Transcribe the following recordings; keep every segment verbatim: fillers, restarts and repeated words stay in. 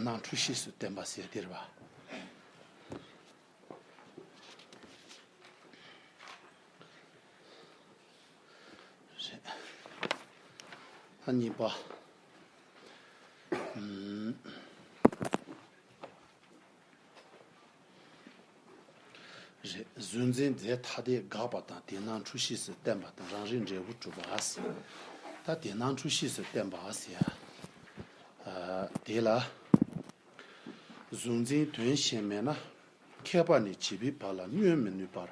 སྣང་འཁྲུལ་གཤིས་སུ་བསྟན་པ་ཟེར་དེ་རེད་པ། རེད། ཨ་གཉིས་པ། ཨུམ། རེད། གཟུང་འཛིན་རྫས་ཐ་དད་དགག་པ་དང་དེ་སྣང་འཁྲུལ་གཤིས་སུ་བསྟན་པ་དང་རང་རིག་འབྲས་བུ་གྲུབ་པ་ཟེར། ད་དེ་སྣང་འཁྲུལ་གཤིས་སུ་བསྟན་པ་ཟེར་ཡ། ཨ། དེ་ལ། གཟུང་འཛིན་དོན་གཞན་མེད་ན། མཁས་པ་ནི་བྱིས་པའི་བར་ལ་བསྙོན་མི་ནུས་པར།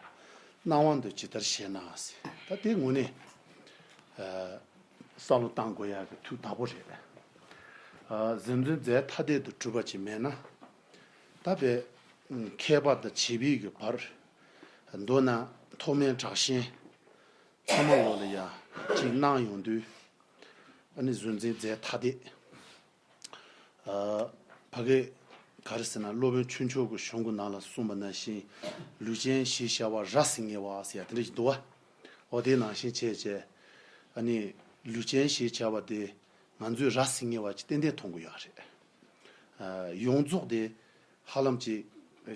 སྣང་བ་འདི་ཇི་ལྟར་ཤེས་ན་ཟེར། ད་དེ་དངོས་གནས། ཨ། བསམ་བློ་བཏང་དགོས་ཡག་གི་ཐུགས་དག་པོ་རེད། ཨ། གཟུང་འཛིན་རྫས་ཐ་དད་དུ་གྲུབ་པ་ཅིག་མེད་ན། ད་དཔེ་མཁས་པ་དང་བྱིས་པའི་གི་བར། མདོར་ན་མཐོ་དམན་དྲག་ཞན་ཚང་མ་ལོག་ལ་ཡ་གཅིག་སྣང་ཡོང་དུས། ཨ་ནི་གཟུང་འཛིན་རྫས་ཐ་དད། ཨ། ཕ་གི་ག་རེ་ཟེར་ན་སློབ་དཔོན་ཆོས་མཆོག་གི་གཞུང་གི་ནང་ལ་གསུངས་པ་ནང་བཞིན་ལུས་ཅན་ཞེས་བྱ་བ་ར་ཟེར་ངེས་པ་ཟེར་ཡ་དེ་འདྲ་ཞིག་འདུག་བ། འོ་དེ་ནང་བཞིན་བྱས་བྱས། ཨ་ནི་ལུས་ཅན་ཞེས་བྱ་བ་དེ་ང་ཚོས་ར་ཟེར་ངེས་པ་ཅིག་ཏན་ཏན་མཐོང་གི་ཡོད་རེད། ཨ། ཡོངས་རྫོགས་དེ་ཧ་ལམ་ཅིག་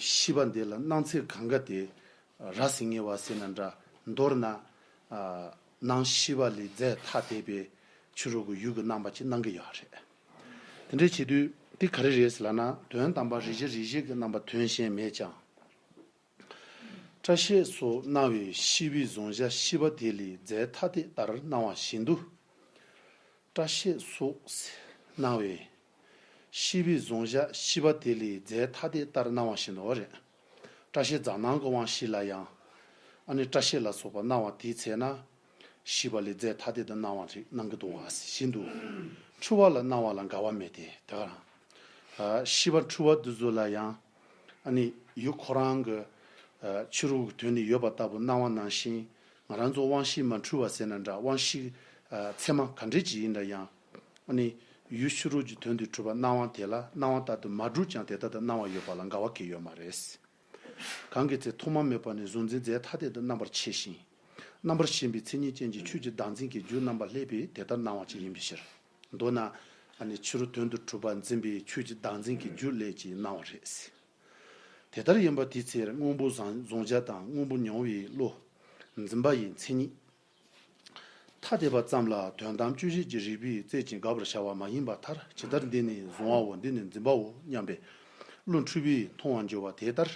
ཤེས་པ་འདི་ལ་སྣང་ཚད་གང་ག་དེ་ར་ཟེར་ངེས་པ་ཟེར་ན་འདྲ། མདོར་ན། ཨ། སྣང་ཤེས་པ་ལས་རྫས་ཐ་དད་པའི་ཕྱི་རོལ་གྱི་ཡུལ་གྱི་རྣམ་པ་ཅིག་སྣང་གི་ཡོད་རེད། དེ་འདྲ་བྱེད་དུས་དེ་ག་རེ་རེད་ལབ་ན། དོན་དམ་པར་རིག་བྱ་རིག་བྱེད་ཀྱི་རྣམ་པ་དོན་གཞན་མེད་ཀྱང་། སྐྲ་ཤད་སོགས་སྣང་བའི་ཤེས་པའི་གཟུང་བྱ་ཤེས་པ་དེ་ལས་རྫས་ཐ་དད་ལྟར་སྣང་བ་བཞིན་དུ། སྐྲ་ཤད་སོགས་སྣང་བའི་ཤེས་པའི་གཟུང་བྱ་ཤེས་པ་དེ་ལས་རྫས་ཐ་དད་ལྟར་སྣང་བ་བཞིན་དུ་རེད། སྐྲ་ཤད་རྫ་ནང་གི་དབང་ཤེས་ལ་ཡང་། ཨ་ནི་སྐྲ་ཤད་ལ་སོགས་པ་སྣང་བ་དེའི་ཚེ་ན། ཤེས་པ་ལས་རྫས་ཐ་དད་དུ་སྣང་བ་རེད་སྣང་གི་འདུག་བ་བཞིན་དུ། འཁྲུལ་བ་ལ་སྣང་བ་ལ་འགལ་བ་མེད་དེ་དེ་ག་རང་། ཨ། ཤེས་པ་འཁྲུལ་བ་དེ་ཚོ་ལ་ཡང་། ཨ་ནི་ཡུལ་ཁོ་རང་གི། ཨ། ཕྱི་རོལ་གྱི་དོན་ནི་ཡོད་པ་ལྟ་བུ་སྣང་བ་ནང་བཞིན། ང་རང་ཚོ་དབང་ཤེས་མ་འཁྲུལ་བ་ཟེར་ན་འདྲ། དབང་ཤེས། ཨ། མཚན་མ་ག་འདྲས་ཅིག་ཡིན་ན་ཡང་། ཨ་ནི་ཡུལ་ཕྱི་རོལ་གྱི་དོན་དུ་གྲུབ་པ་སྣང་བ་དེ་ལ་སྣང་བ་ལྟར་དུ་མ་གྲུབ་ཀྱང་དེ་ལྟར་དུ་སྣང་བ་ཡོད་པ་ལ་འགལ་བ་གང་ཡང་ཡོད་མ་རེད། གང་གི་ཚེ་ཐོག་མ་མེད་པ་ནས་གཟུང་འཛིན་རྫས་ཐ་དད་དུ་རྣམ་པར་ཕྱེ་ཞིང་། རྣམ་པར་ཤེས་པའི་མཚན་ཉིད་ཅན་གྱི་ཆོས་ཀྱི་བདག་འཛིན་གྱི་རྒྱུ་རྣམ་པ་སླེབས་པས་དེ་ལྟར་སྣང་བ་ཅིག་ཡིན་པའི་ཕྱིར། མདོར་ན། ཨ་ནི་ཕྱི་རོལ་དོན་དུ་གྲུབ་པ་འཛིན་པའི་ཆོས་ཀྱི་བདག་འཛིན་གྱི་རྒྱུ་ལས་ཀྱི་སྣང་བ་རེད། དེ་ལྟར་ཡིན་པ་དེའི་ཚེ་སྔོན་པོ་བཟང་བཟུང་བྱ་དང་སྔོན་པོ་མྱོང་བའི་བློ། འཛིན་པ་ཡི་མཚན་ཉིད། ཐ་དད་པ་ཙམ་ལ་དོན་དམ་དཔྱོད་བྱེད་ཀྱི་རིགས་པས་རྩད་ཅིང་དགག་པར་བྱ་བ་མ་ཡིན་པར་ཐལ། ཇི་ལྟར་འདི་ནི་གཟུང་བའོ། འདི་ནི་འཛིན་པའོ་སྙམ་པའི་བློ་འཁྲུལ་པས་མཐོང་བར་འགྱུར་བ་དེ་ལྟར།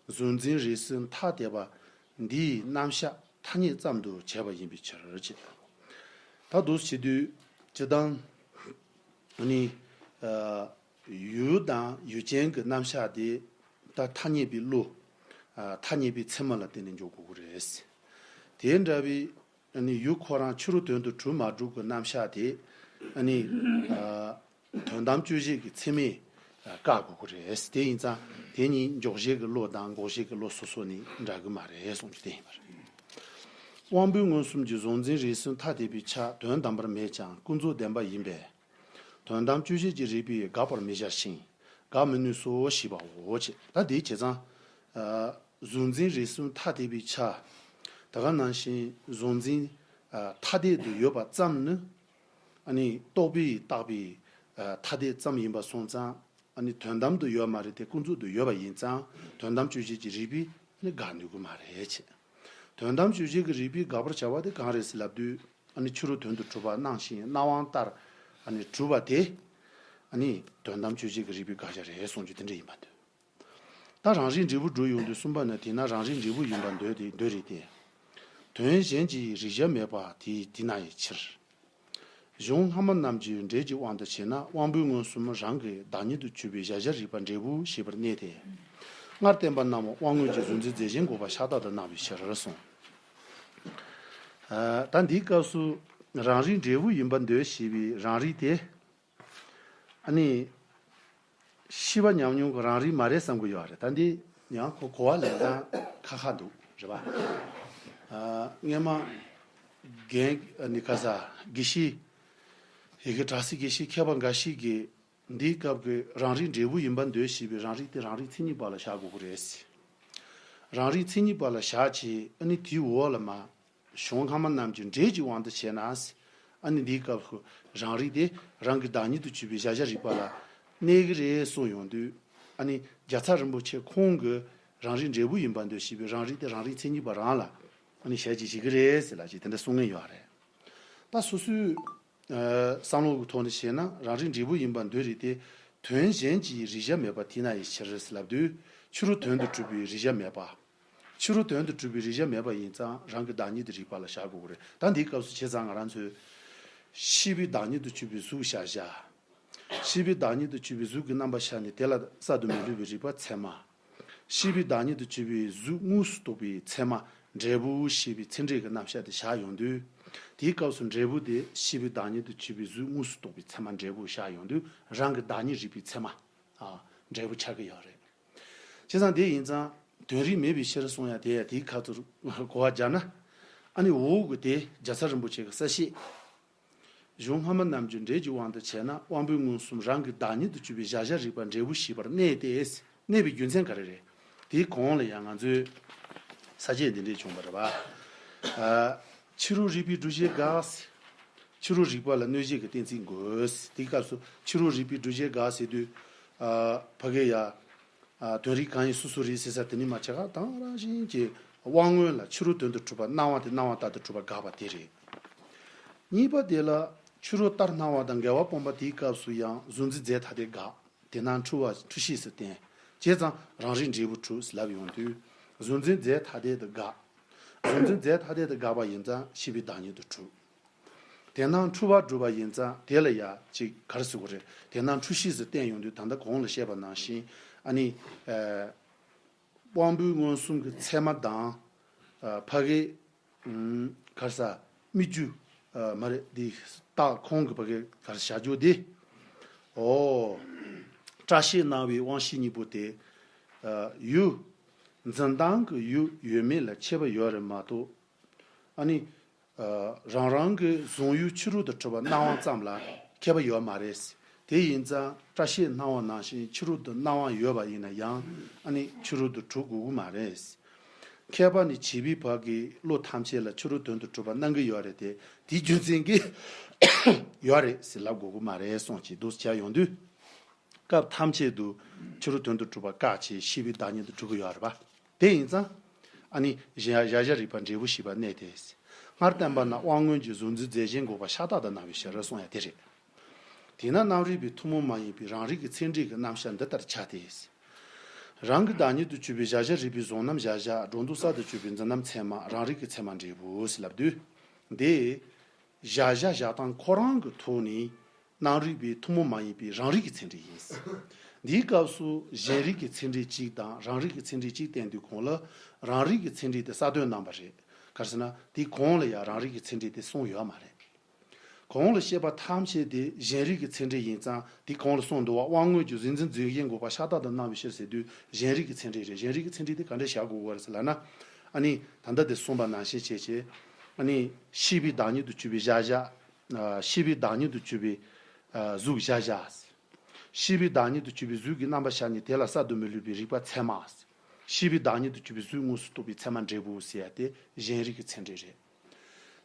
གཟུང་འཛིན་རིགས་གསུམ་ཐ་དད་པ་འདིའི་རྣམ་གཞག་ཐ་སྙད་ཙམ་དུ་བྱས་པ་ཡིན་པའི་ཕྱིར་ཅེས། ད་དུ་བྱེད་དུས་སྤྱི་དང་། ནི། ཨ། ཡུལ་དང་ཡུལ་ཅན་གྱི་རྣམ་གཞག་དེ་ད་ཐ་སྙད་པའི་བློ། ཨ། ཐ་སྙད་པའི་ཚད་མ་ལ་བརྟེན་ནས་འཇོག་དགོས་ཀྱི་རེད། དེ་འདྲ་བའི་ཨ་ནི་ཡུལ་ཁོ་རང་ཕྱི་རོལ་དོན་དུ་གྲུབ་མ་གྲུབ་ཀྱི་རྣམ་གཞག་དེ་ཨ་ནི། ཨ། དོན་དམ་དཔྱོད་བྱེད་ཀྱི་ཚད་མས་བཀག་དགོས་ཀྱི་རེད། དེ་ཡིན་ཙང་དེ་གཉིས་འཇོག་བྱེད་ཀྱི་བློ་དང་འགོག་བྱེད་ཀྱི་བློ་སོ་སོ་ནི་འདྲ་གི་མ་རེད་གསུང་རྒྱུ་དེ་ཡིན་པ་རེད། དབང་པོའི་མངོན་སུམ་གྱི་གཟུང་འཛིན་རིགས་གསུམ་ཐ་དད་པའི་ཆ་དོན་དམ་པར་མེད་ཀྱང་ཀུན་རྫོབ་བདེན་པ་ཡིན་པས། དོན་དམ་དཔྱོད་བྱེད་ཀྱི་རིགས་པས་དགག་པར་མི་བྱ་ཞིང་དགག་མི་ནུས་སོ་ཞེས་པའོ། ཅེས། ད་དེའི་བྱས་ཙང་། ཨ། གཟུང་འཛིན་རིགས་གསུམ་ཐ་དད་པའི་ཆ། ད་ག་ནང་བཞིན་གཟུང་འཛིན། ཨ། ཐ་དད་དུ་ཡོད་པ་ཙམ་ནི། ཨ་ནི་རྟོག་པས་བཏགས་པའི། ཨ། ཐ་དད་ཙམ་ཡིན་པ་སོང་ཙང་། ཨ་ནི་དོན་དམ་དུ་ཡོད་མ་རེད་དེ་ཀུན་རྫོབ་ཏུ་ཡོད་པ་ཡིན་ཙང་དོན་དམ་དཔྱོད་བྱེད་ཀྱི་རིགས་པས་ནི་དགག་ནུས་ཀྱི་མ་རེད། ཅེས། དོན་དམ་དཔྱོད་བྱེད་ཀྱི་རིགས་པས་དགག་པར་བྱ་བ་དེ་གང་རེད་ཟེར་ལབ་དུས། ཨ་ནི་ཕྱི་རོལ་དོན་དུ་གྲུབ་པ་སྣང་ཞིང་སྣང་བ་ལྟར་ཨ་ནི་གྲུབ་པ་དེ། ཨ་ནི་དོན་དམ་དཔྱོད་བྱེད་ཀྱི་རིགས་པའི་དགག་བྱ་རེད་གསུང་རྒྱུ་དེ་འདྲ་ཡིན་པ་འདོད། ད་རང་རིག་འབྲས་བུ་སྒྲུབ་ཡོང་དུས་གསུམ་པ་ནི་དེས་ན་རང་རིག་འབྲས་བུ་ཡིན་པར་འདོད་དེ་འདོད་རེད་དེ། དོན་གཞན་གྱི་རིག་བྱ་མེད་པ་དེའི་དེ་ན་ཡི་ཕྱིར། གཞུང་སྔ་མ་རྣམས་ཀྱི་འགྲེལ་གྱི་དབང་དུ་བྱས་ན་དབང་པོའི་མངོན་སུམ་རང་གི་བདག་ཉིད་དུ་གྱུར་པའི་གཞལ་བྱ་རིག་པ་འབྲས་བུ་ཞེས་པར་གནས་ཏེ། སྔར་བསྟན་པ་རྣམས་དབང་མངོན་གྱི་གཟུང་འཛིན་རྫས་གཞན་འགོག་པ་ཤ་སྟག་ཏུ་སྣང་བའི་ཕྱིར་གསུངས། ཨ། ད་འདིའི་སྐབས་སུ་རང་རིག་འབྲས་བུ་ཡིན་པར་འདོད་ཞེས་པའི་རང་རིག་དེ། ཨ་ནི། ཤེས་པ་ཉམས་མྱོང་གི་རང་རིག་མ་རེད་བསམ་གྱི་ཡོད་རེད། ད་འདི་ཡང་ཁོ་གོ་བ་ལེན་སྟངས་ཁ་ཁ་འདུག་རེད་པ། ཨ། སྔས་མ། རྒན་ནི་ཁ་ས་དགེ་བཤེས། ཡི་གེ་གྲགས་སེ་དགེ་བཤེས་མཁས་པ་འགའ་ཞིག་གིས་འདིའི་སྐབས་ཀྱི་རང་རིག་འབྲས་བུ་ཡིན་པར་འདོད་ཞེས་པའི་རང་རིག་དེ་རང་རིག་མཚན་ཉིད་པ་ལ་བཞག་དགོས་ཀྱི་རེད། རང་རིག་མཚན་ཉིད་པ་ལ་བཞག་བྱས་ཨ་ནི་དེའི་འོག་ལ་མ། གཞུང་སྔ་མ་རྣམས་ཀྱི་འགྲེལ་གྱི་དབང་དུ་བྱས་ན། ཨ་ནི་འདིའི་སྐབས་སུ་རང་རིག་དེ་རང་གི་བདག་ཉིད་དུ་གྱུར་པའི་གཞལ་བྱ་རིག་པ་ལ་ གནས་ཀྱི་རེད་གསུངས་ཡོང་དུས། ཨ་ནི་རྒྱལ་ཚབ་རིན་པོ་ཆེ་ཁོང་གིས་རང་རིག་འབྲས་བུ་ཡིན་པར་འདོད་ཞེས་པའི་རང་རིག་དེ་རང་རིག་མཚན་ཉིད་པ་རང་ལ་ཨ་ནི་ཞལ་གྱིས་བཞེས་ཀྱི་རེད་ཟེར་ལབ་ཅིག་དེ་འདྲ་གསུང་མཁན་ཡོད་རེད། ད་སོ་སོའི་ཨ་བསམ་བློ་གི་ཐོག་ནས་བཤད་ན་རང་རིག་འབྲས་བུ་ཡིན་པར་འདོད་རིགས་དེ་དོན་གཞན་གྱི་རིག་བྱ་མེད་པ་དེས་ན་ཡི་ཕྱིར་ཟེར་ལབ་དུས་ཕྱི་རོལ་དོན་དུ་གྲུབ་པའི་རིག་བྱ་མེད་པ། ཕྱི་རོལ་དོན་དུ་གྲུབ་པའི་རིག་བྱ་མེད་པ་ཡིན་ཙང་རང་གི་བདག་ཉིད་དུ་རིག་པ་ལ་བཞག་དགོས་ཀྱི་རེད། ད་འདིའི་སྐབས་སུ་བྱས་ཙང་ང་རང་ཚོས་ཤེས་པའི་བདག་ཉིད་དུ་གྱུར་པའི་གཟུགས་བཞག་བཞག་ཤེས་པའི་བདག་ཉིད་དུ་གྱུར་པའི་གཟུགས་ཀྱི་རྣམ་པ་ཤར་ནས་དེ་ལ་གསར་དུ་མི་སླུ་བའི་རིག་པ་ཚད་མ། ཤེས་པའི་བདག་ཉིད་དུ་གྱུར་པའི་གཟུགས་དངོས་སུ་རྟོགས་པའི་ཚད་མ་འབྲས་བུ་ཞེས་པའི་ཚད་འབྲས་ཀྱི་རྣམ་གཞག་དེ་བཞག་ཡོང་དུས། དེའི་སྐབས་སུ་འབྲས་བུ་དེ་ཤེས་པའི་བདག་ཉིད་དུ་གྱུར་པའི་གཟུགས་དངོས་སུ་རྟོགས་པའི་ཚད་མ་འབྲས་བུ་བཞག་ཡོང་དུས་རང་གི་བདག་ཉིད་རིག་པའི་ཚད་མ་ཨ་འབྲས་བུ་ཆགས་ཀྱི་ཡོད་རེད། བྱས་ཙང་དེ་ཡིན་ཙང་དོན་རིག་མེད་པའི་ཕྱིར་གསུང་ཡ་དེ་ཡ་དེའི་ཁ་ཐུར་གོ་བ་སྦྱར་ན། ཨ་ནི་འོག་གི་དེ་རྒྱལ་ཚབ་རིན་པོ་ཆེ་གི་གསལ་བཤད། གཞུང་སྔ་མ་རྣམས་ཀྱི་འགྲེལ་གྱི་དབང་དུ་བྱས་ན་དབང་པོའི་མངོན་སུམ་རང་གི་བདག་ཉིད་དུ་གྱུར་པའི་གཞལ་བྱ་རིག་པ་འབྲས་བུ་ཞེས་པར་གནས་ཏེ། གནས་པའི་རྒྱུ་མཚན་ག་རེ་རེད། དེའི་གོང་ལ་ཡང་ང་ཚོས་ས་བཅད་འདི་འདྲས་བྱུང་བ་རེད་པ། ཨ། ཕྱི་རོལ་རིག་པའི་སྒྲུབ་བྱེད་དགག་ཕྱི་རོལ་རིག་པ་ལ་གནོད་བྱེད་ཀྱི་གཏན་ཚིགས་དགོས། དེའི་སྐབས་སུ་ཕྱི་རོལ་རིག་པའི་སྒྲུབ་བྱེད་དགག་ཟེར་དུས། ཨ། ཕ་གི་ཡ། ཨ། དོན་རིག་གང་ཡིན་སོ་སོ་རིག་ཟེར་ས་དེ་ནི་མ་བྱེད་ག་དང་རང་བཞིན་གྱི་དབང་མངོན་ལ་ཕྱི་རོལ་དོན་དུ་གྲུབ་པ་སྣང་བ་དེ་སྣང་བ་ལྟར་དུ་གྲུབ་པ་དགག་པ་དེ་རེད། གཉིས་པ་དེ་ལ་ཕྱི་རོལ་ལྟར་སྣང་བ་དང་འགལ་བ་སྤོང་བ་དེའི་སྐབས་སུ་ཡང་གཟུང་འཛིན་རྫས་ཐ་དད་དགག་དེ་སྣང་འཁྲུལ་བ་འཁྲུལ་ཤེས་སུ་བསྟན། བྱས་ཙང་རང་རིག་འབྲས་བུ་གྲུབ་ཟེར་ལབ་ཡོང་དུས། གཟུང་འཛིན་རྫས་ཐ་དད་དུ་དགག་གཟུང་འཛིན་རྫས་ཐ་དད་དུ་དགག་པ་ཡིན་ཙང་ཤེས་པའི་བདག་ཉིད་དུ་གྲུབ། དེ་སྣང་འཁྲུལ་བ་སྒྲུབ་པ་ཡིན་ཙང་དེ་ལ་ཡ་ཅིག་ག་རེ་ཟེར་དགོས་རེད། དེ་སྣང་འཁྲུལ་ཤེས་སུ་བསྟན་ཡོང་དུས་ད་ལྟ་གོང་ལ་བཤད་པ་ནང་བཞིན་ཨ་ནི། ཨ། དབང་པོའི་མངོན་སུམ་གྱི་ཚད་མ་དང་། ཨ། ཕ་གི། ཨུམ། ག་རེ་ཟ། སྨིག་རྒྱུ། ཨ། མ་རེད་འདི། རྟགས་ཁོང་གི་ཕ་གི་ག་རེ་བྱ་རྒྱུ་འདི། ཨོ། བཀྲ་ཤིས་སྣང་བའི་དབང་ཤེས་གཉིས་པོ་དེ། ཨ། ཡུལ། འཛིན་སྟངས་ཀྱི་ཡུལ་ཡོད་མེད་ལ་ཁྱད་པར་ཡོད་རེད་མ་གཏོགས། ཨ་ནི། ཨ། རང་རང་གི་གཟུང་ཡུལ་ཕྱི་རོལ་དུ་གྲུབ་པ་སྣང་བ་ཙམ་ལ་ཁྱད་པར་ཡོད་མ་རེད། དེ་ཡིན་ཙང་བཀྲ་ཤིས་སྣང་བ་ནང་བཞིན་ཕྱི་རོལ་དུ་སྣང་བ་ཡོད་པ་ཡིན་ན་ཡང་ཨ་ནི་ཕྱི་རོལ་དུ་གྲུབ་དགོས་ཀྱི་མ་རེད། ཁྱད་པར་ནི་བྱིས་པའི་བར་གྱི་བློ་ཐམས་ཅད་ལ་ཕྱི་རོལ་དོན་དུ་གྲུབ་པ་སྣང་གི་ཡོད་རེད་དེ། དེའི་རྒྱུ་མཚན་གྱིས་ཡོད་རེད་ཟེར་ལབ་དགོས་ཀྱི་མ་རེད་གསུངས་ཀྱི་འདུག་བྱས་ཡོང་དུས། སྐབས་ཐམས་ཅད་དུ་ཕྱི་རོལ་དོན་དུ་གྲུབ་པ་བཀག་ཅིང་ཤེས་པའི་བདག་ཉིད་དུ་གྲུབ་ཀྱི་ཡོད་རེད་པ། དེ་ཡིན་ཙང་། ཨ་ནི་གཞལ་གཞལ་བྱ་རིག་པ་འབྲས་བུ་ཞེས་པ་གནས་ཏེ། སྔར་བསྟན་པ་ན་དབང་མངོན་གྱི་གཟུང་འཛིན་རྫས་གཞན་འགོག་པ་ཤ་སྟག་ཏུ་སྣང་བའི་ཕྱིར་གསུངས་ཡ་དེ་རེད། དེས་ན་རྣམ་རིག་པའི་ཐུན་མོང་མ་ཡིན་པའི་རང་རིག་གི་ཚད་འབྲས་ཀྱི་རྣམ་གཞག་འདི་ལྟར་ཆགས་ཏེ། རང་གི་བདག་ཉིད་དུ་གྱུར་པའི་གཞལ་བྱ་རིག་པའི་གཟུང་རྣམ་གཞལ་བྱ། སྒྲོ་འདོགས་གསར་དུ་གྱུར་པའི་འཛིན་རྣམ་ཚད་མ་རང་རིག་གི་ཚད་མ་འབྲས་བུ་ཟེར་ལབ་དུས། འདི། གཞལ་བྱ་གཞག་སྟངས་ཁོ་རང་གི་ཐོག་ནས་རྣམ་རིག་པའི་ཐུན་མོང་མ་ཡིན་པའི་རང་རིག་གི་ཚད་འབྲས་ཡིན། འདིའི་སྐབས་སུ་གཞན་རིག་གི་ཚད་འབྲས་གཅིག་དང་རང་རིག་གི་ཚད་འབྲས་གཅིག་བསྟན་དུས་གོང་ལ་རང་རིག་གི་ཚད་འབྲས་དེ་གསར་བཏོན་གནང་བ་རེད། ག་རེ་ཟེར་ན་དེའི་གོང་ལ་ཡང་རང་རིག་གི་ཚད་འབྲས་དེ་གསུངས་ཡོད་མ་རེད། གོང་ལ་བཤད་པ་ཐམས་ཅད་དེ་གཞན་རིག་གི་ཚད་འབྲས་ཡིན་ཙང་དེའི་གོང་ལ་གསུངས་འདུག་པ། དབང་མངོན་གྱི་གཟུང་འཛིན་རྫས་གཞན་འགོག་པ་ཤ་སྟག་ཏུ་སྣང་བའི་ཕྱིར་ཟེར་དུས་གཞན་རིག་གི་ཚད་འབྲས་རེད། གཞན་རིག་གི་ཚད་འབྲས་དེ་ག་འདྲ་བཞག་དགོས་ཀྱི་རེད་ཟེར་ལབ་ན། ཨ་ནི་ད་ལྟ་དེ་གསུངས་པ་ནང་བཞིན་བྱས་བྱས། ཨ་ནི་ཤེས་པའི་བདག་ཉིད་དུ་གྱུར་པའི་གཞལ་བྱ། ཨ། ཤེས་པའི་བདག་ཉིད་དུ་གྱུར་པའི། ཨ། གཟུགས་གཞལ་བྱ། ཤེས་པའི་བདག་ཉིད་དུ་གྱུར་པའི་གཟུགས་ཀྱི་རྣམ་པ་ཤར་ནས་དེ་ལ་གསར་དུ་མི་སླུ་བའི་རིག་པ་ཚད་མ། ཤེས་པའི་བདག་ཉིད་དུ་གྱུར་པའི་གཟུགས་དངོས་སུ་རྟོགས་པའི་ཚད་མ་འབྲས་བུ་ཟེར་ཡ་དེ་གཞན་རིག་གི་ཚད་འབྲས་རེད།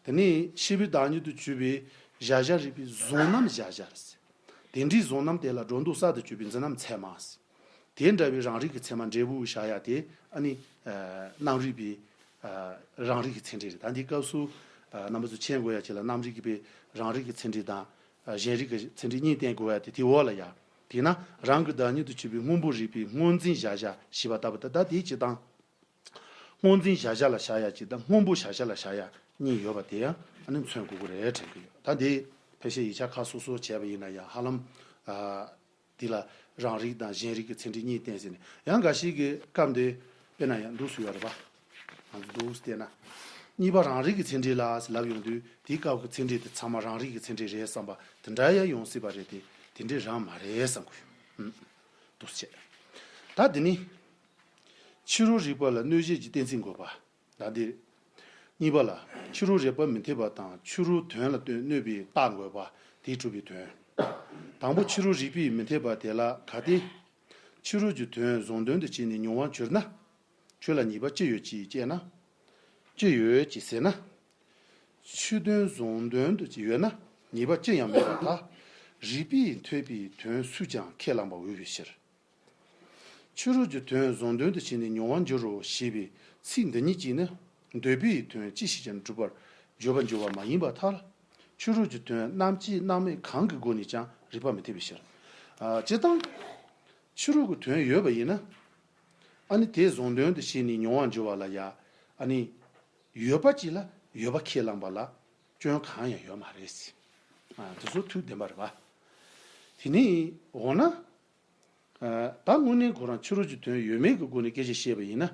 དེ་ནས་ཤེས་པའི་བདག་ཉིད་དུ་གྱུར་པའི་གཞལ་བྱ་རིག་པའི་གཟུང་རྣམ་གཞལ་བྱ་རེད། དེ་འདྲའི་གཟུང་རྣམ་དེ་ལ་སྒྲོ་འདོགས་གསར་དུ་གྱུར་པའི་འཛིན་རྣམ་ཚད་མ། དེ་འདྲ་བའི་རང་རིག་གི་ཚད་མ་འབྲས་བུ་བཞག་ཡ་དེ་ཨ་ནི། ཨ། རྣམ་རིག་པའི། ཨ། རང་རིག་གི་ཚད་འབྲས་རེད། ད་འདིའི་སྐབས་སུ། ཨ། རྣམ་པ་ཚོ་མཁྱེན་དགོས་ཡ་ཅིག་ལ་རྣམ་རིག་གི་པའི་རང་རིག་གི་ཚད་འབྲས་དང་། ཨ། གཞན་རིག་གི་ཚད་འབྲས་གཉིས་བསྟན་དགོས་ཡ་དེ་དེའི་འོག་ལ་ཡ། དེས་ན་རང་གི་བདག་ཉིད་དུ་གྱུར་པའི་སྔོན་པོ་རིག་པའི་སྔོ་འཛིན་གཞལ་བྱ་ཞེས་པ་ལྟ་བུ་ད་ལྟ་དེའི་སྤྱིར་བཏང་། སྔོ་འཛིན་གཞལ་བྱ་ལ་བཞག་ཡ་གཅིག་དང་སྔོན་པོ་གཞལ་བྱ་ལ་བཞག་ཡ་གཉིས་ཡོད་པ་དེ་ཡང་ཨ་ནི་མཚོན་དགོས་ཀྱི་རེད་དྲན་གྱི་ཡོད། ད་འདི་ཕལ་ཆེར་ཡིག་ཆ་ཁག་སོ་སོ་བྱས་པ་ཡིན་ན་ཡང་ཧ་ལམ། ཨ། འདི་ལ་རང་རིག་དང་གཞན་རིག་གི་ཚད་འབྲས་གཉིས་བསྟན་ཟེར་ནས་ཡང་འགའ་ཞིག་གིས་སྐབས་འདི་དཔེར་ན་ཡང་འདུག་སུ་ཡོད་རེད་པ། ང་ཚོ་འདུག་སུ་བལྟས་ན། གཉིས་པ་རང་རིག་གི་ཚད་འབྲས་ལ་ཟེར་ལབ་ཡོང་དུས་དེའི་སྐབས་ཀྱི་ཚད་འབྲས་དེ་ཚང་མ་རང་རིག་གི་ཚད་འབྲས་རེད་བསམ་པ་དེ་འདྲ་ཡང་ཡོང་སྲིད་པ་རེད་དེ་དེ་འདྲས་རང་མ་རེད་བསམ་གྱི་ཡོད། འདུག་སེ་བྱས། ད་འདི་ནི། ཕྱི་རོལ་རིག་པ་ལ་གནོད་བྱེད་ཀྱི་གཏན་ཚིགས་འགོད་པ། ད་འདི། གཉིས་པ་ལ་ཕྱི་རོལ་རིག་པ་མི་འཐད་པ་དང་ཕྱི་རོལ་དོན་ལ་ལྟོས་གནོད་པའི་རྟགས་འགོད་པ་དེས་གྲུབ་པའི་དོན། དང་པོ་ཕྱི་རོལ་རིག་པས་མི་འཐད་པ་དེ་ལ་གལ་ཏེ། ཕྱི་རོལ་གྱི་དོན་གཟུང་དོན་དུ་བྱས་ནས་མྱོང་བར་གྱུར་ན། ཆོས་ལ་ཉེས་པ་ཅི་ཡོད་ཅེས་དཔྱད་ན། ཅི་ཡོད་ཅེས་ཟེར་ན། ཕྱི་དོན་གཟུང་དོན་དུ་ཡོད་ན་ཉེས་པ་ཅི་ཡང་མེད་པར་ཐལ། རིགས་པས་ཐོས་པའི་དོན་སུས་ཀྱང་ཁས་བླངས་པ་འོས་པའི་ཕྱིར། ཕྱི་རོལ་གྱི་དོན་གཟུང་དོན་དུ་བྱས་ནས་མྱོང་བར་འགྱུར་རོ་ཞེས་པའི་ཚིག་འདི་ཉིད་ཀྱིས་ནི། འདོད་པའི་དོན་ཅི་ཞིག་ཀྱང་འགྲུབ་པར་བརྗོད་པར་འགྱུར་བ་མ་ཡིན་པར་ཐལ། ཕྱི་རོལ་གྱི་དོན་རྣམ་བཅད་སྣང་མེད་གང་གི་སྒོ་ནས་ཀྱང་རིགས་པ་མི་འཐད་པའི་ཕྱིར། ཨ། སྤྱིར་བཏང་ཕྱི་རོལ་གྱི་དོན་ཡོད་པ་ཡིན་ན། ཨ་ནི་དེ་གཟུང་དོན་དུ་བྱས་ནས་མྱོང་བར་འགྱུར་བ་ལ་ཡ། ཨ་ནི་ཡོད་པ་ཅིག་ལ་ཡོད་པ་ཁས་བླངས་པ་ལ་སྐྱོན་གང་ཡང་ཡོད་མ་རེད། ཨ། དེ་ཚོ་ཐུགས་བདེན་པ་རེད་པ། དེ་ནས་འོ་ན། ཨ། ད་དངོས་གནས་ཁོ་རང་ཕྱི་རོལ་གྱི་དོན་ཡོད་མེད་ཀྱི་སྒོ་ནས་སྐད་ཆ་བཤད་པ་ཡིན་ན།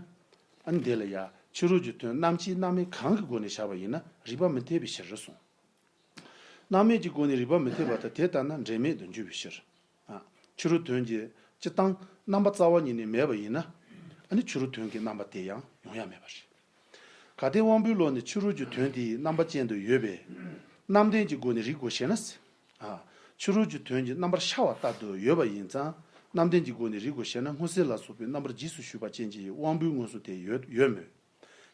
ཨ་ནི་དེ་ལ་ཡ་ཕྱི་རོལ་གྱི་དོན་རྣམ་བཅད་སྣང་མེད་གང་གི་སྒོ་ནས་བཞག་པ་ཡིན་ན་རིགས་པ་མི་འཐད་པའི་ཕྱིར་རེད་གསུངས། སྣང་མེད་ཀྱི་སྒོ་ནས་རིགས་པ་མི་འཐད་པ་དང་དེ་ལྟ་ན་འབྲེལ་མེད་དུ་འགྱུར་བའི་ཕྱིར། ཨ། ཕྱི་རོལ་དོན་གྱི་སྤྱི་དང་རྣམ་པ་རྩ་བ་ཉིད་ནས་མེད་པ་ཡིན་ན། ཨ་ནི་ཕྱི་རོལ་དོན་གྱི་རྣམ་པ་དེ་ཡང་ཡོང་ཡ་མེད་པ་རེད། གལ་ཏེ་དབང་པོའི་བློ་ནི་ཕྱི་རོལ་གྱི་དོན་དེའི་རྣམ་པ་ཅན་དུ་ཡོད་པས། རྣམ་བདེན་གྱི་སྒོ་ནས་རིག་དགོས་ཞེ་ན། ཨ། ཕྱི་རོལ་གྱི་དོན་གྱི་རྣམ་པར་ཤར་བ་ལྟར་དུ་ཡོད་པ་ཡིན་ཙང་རྣམ་བདེན་གྱི་སྒོ་ནས་རིག་དགོས་ཞེ་ན། མངོན་གསལ་ལ་སོགས་པའི་རྣམ་པར་རྗེས་སུ་ཞུགས་པ་ཅན་གྱི་དབང་པོའི་མངོན་སུམ་དེ་ཡོད་ཡོད་མོད།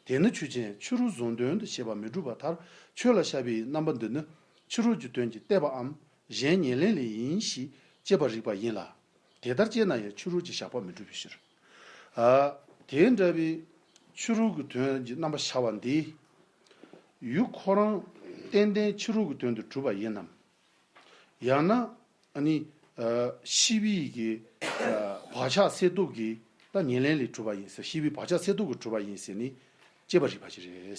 དེ་ནི་ཆོས་ཅན། ཕྱི་རོལ་གཟུང་དོན་དུ་བྱེད་པ་མི་འགྲུབ་པར་ཐལ། ཆོས་ལ་བཞག་པའི་རྣམ་པ་འདི་ནི་ཕྱི་རོལ་གྱི་དོན་གྱི་བལྟས་པའམ་གཞན་ཉེར་ལེན་ལས་ཡིན་ཞེས་དཔྱད་པར་རིགས་པ་ཡིན་ལ། དེ་ལྟར་དཔྱད་ན་ཡང་ཕྱི་རོལ་གྱི་བཞག་པ་མི་འགྲུབ་པའི་ཕྱིར། ཨ། དེ་འདྲ་བའི་ཕྱི་རོལ་གྱི་དོན་གྱི་རྣམ་པ་ཤར་བ་འདི་ཡུལ་ཁོ་རང་ཏན་ཏན་ཕྱི་རོལ་གྱི་དོན་དུ་གྲུབ་པ་ཡིན་ནམ། ཡང་ན་ཨ་ནི། ཨ། ཤེས་པའི་གི། ཨ། བག་ཆགས་སད་སྟོབས་ཀྱིས་ད་ཉེར་ལེན་ལས་གྲུབ་པ་ཡིན་ཟེར། ཤེས་པའི་བག་ཆགས་སད་སྟོབས་ཀྱིས་གྲུབ་པ་ཡིན་ཟེར་ནས་དཔྱད་པར་རིགས་པ་ཞིག་རེད།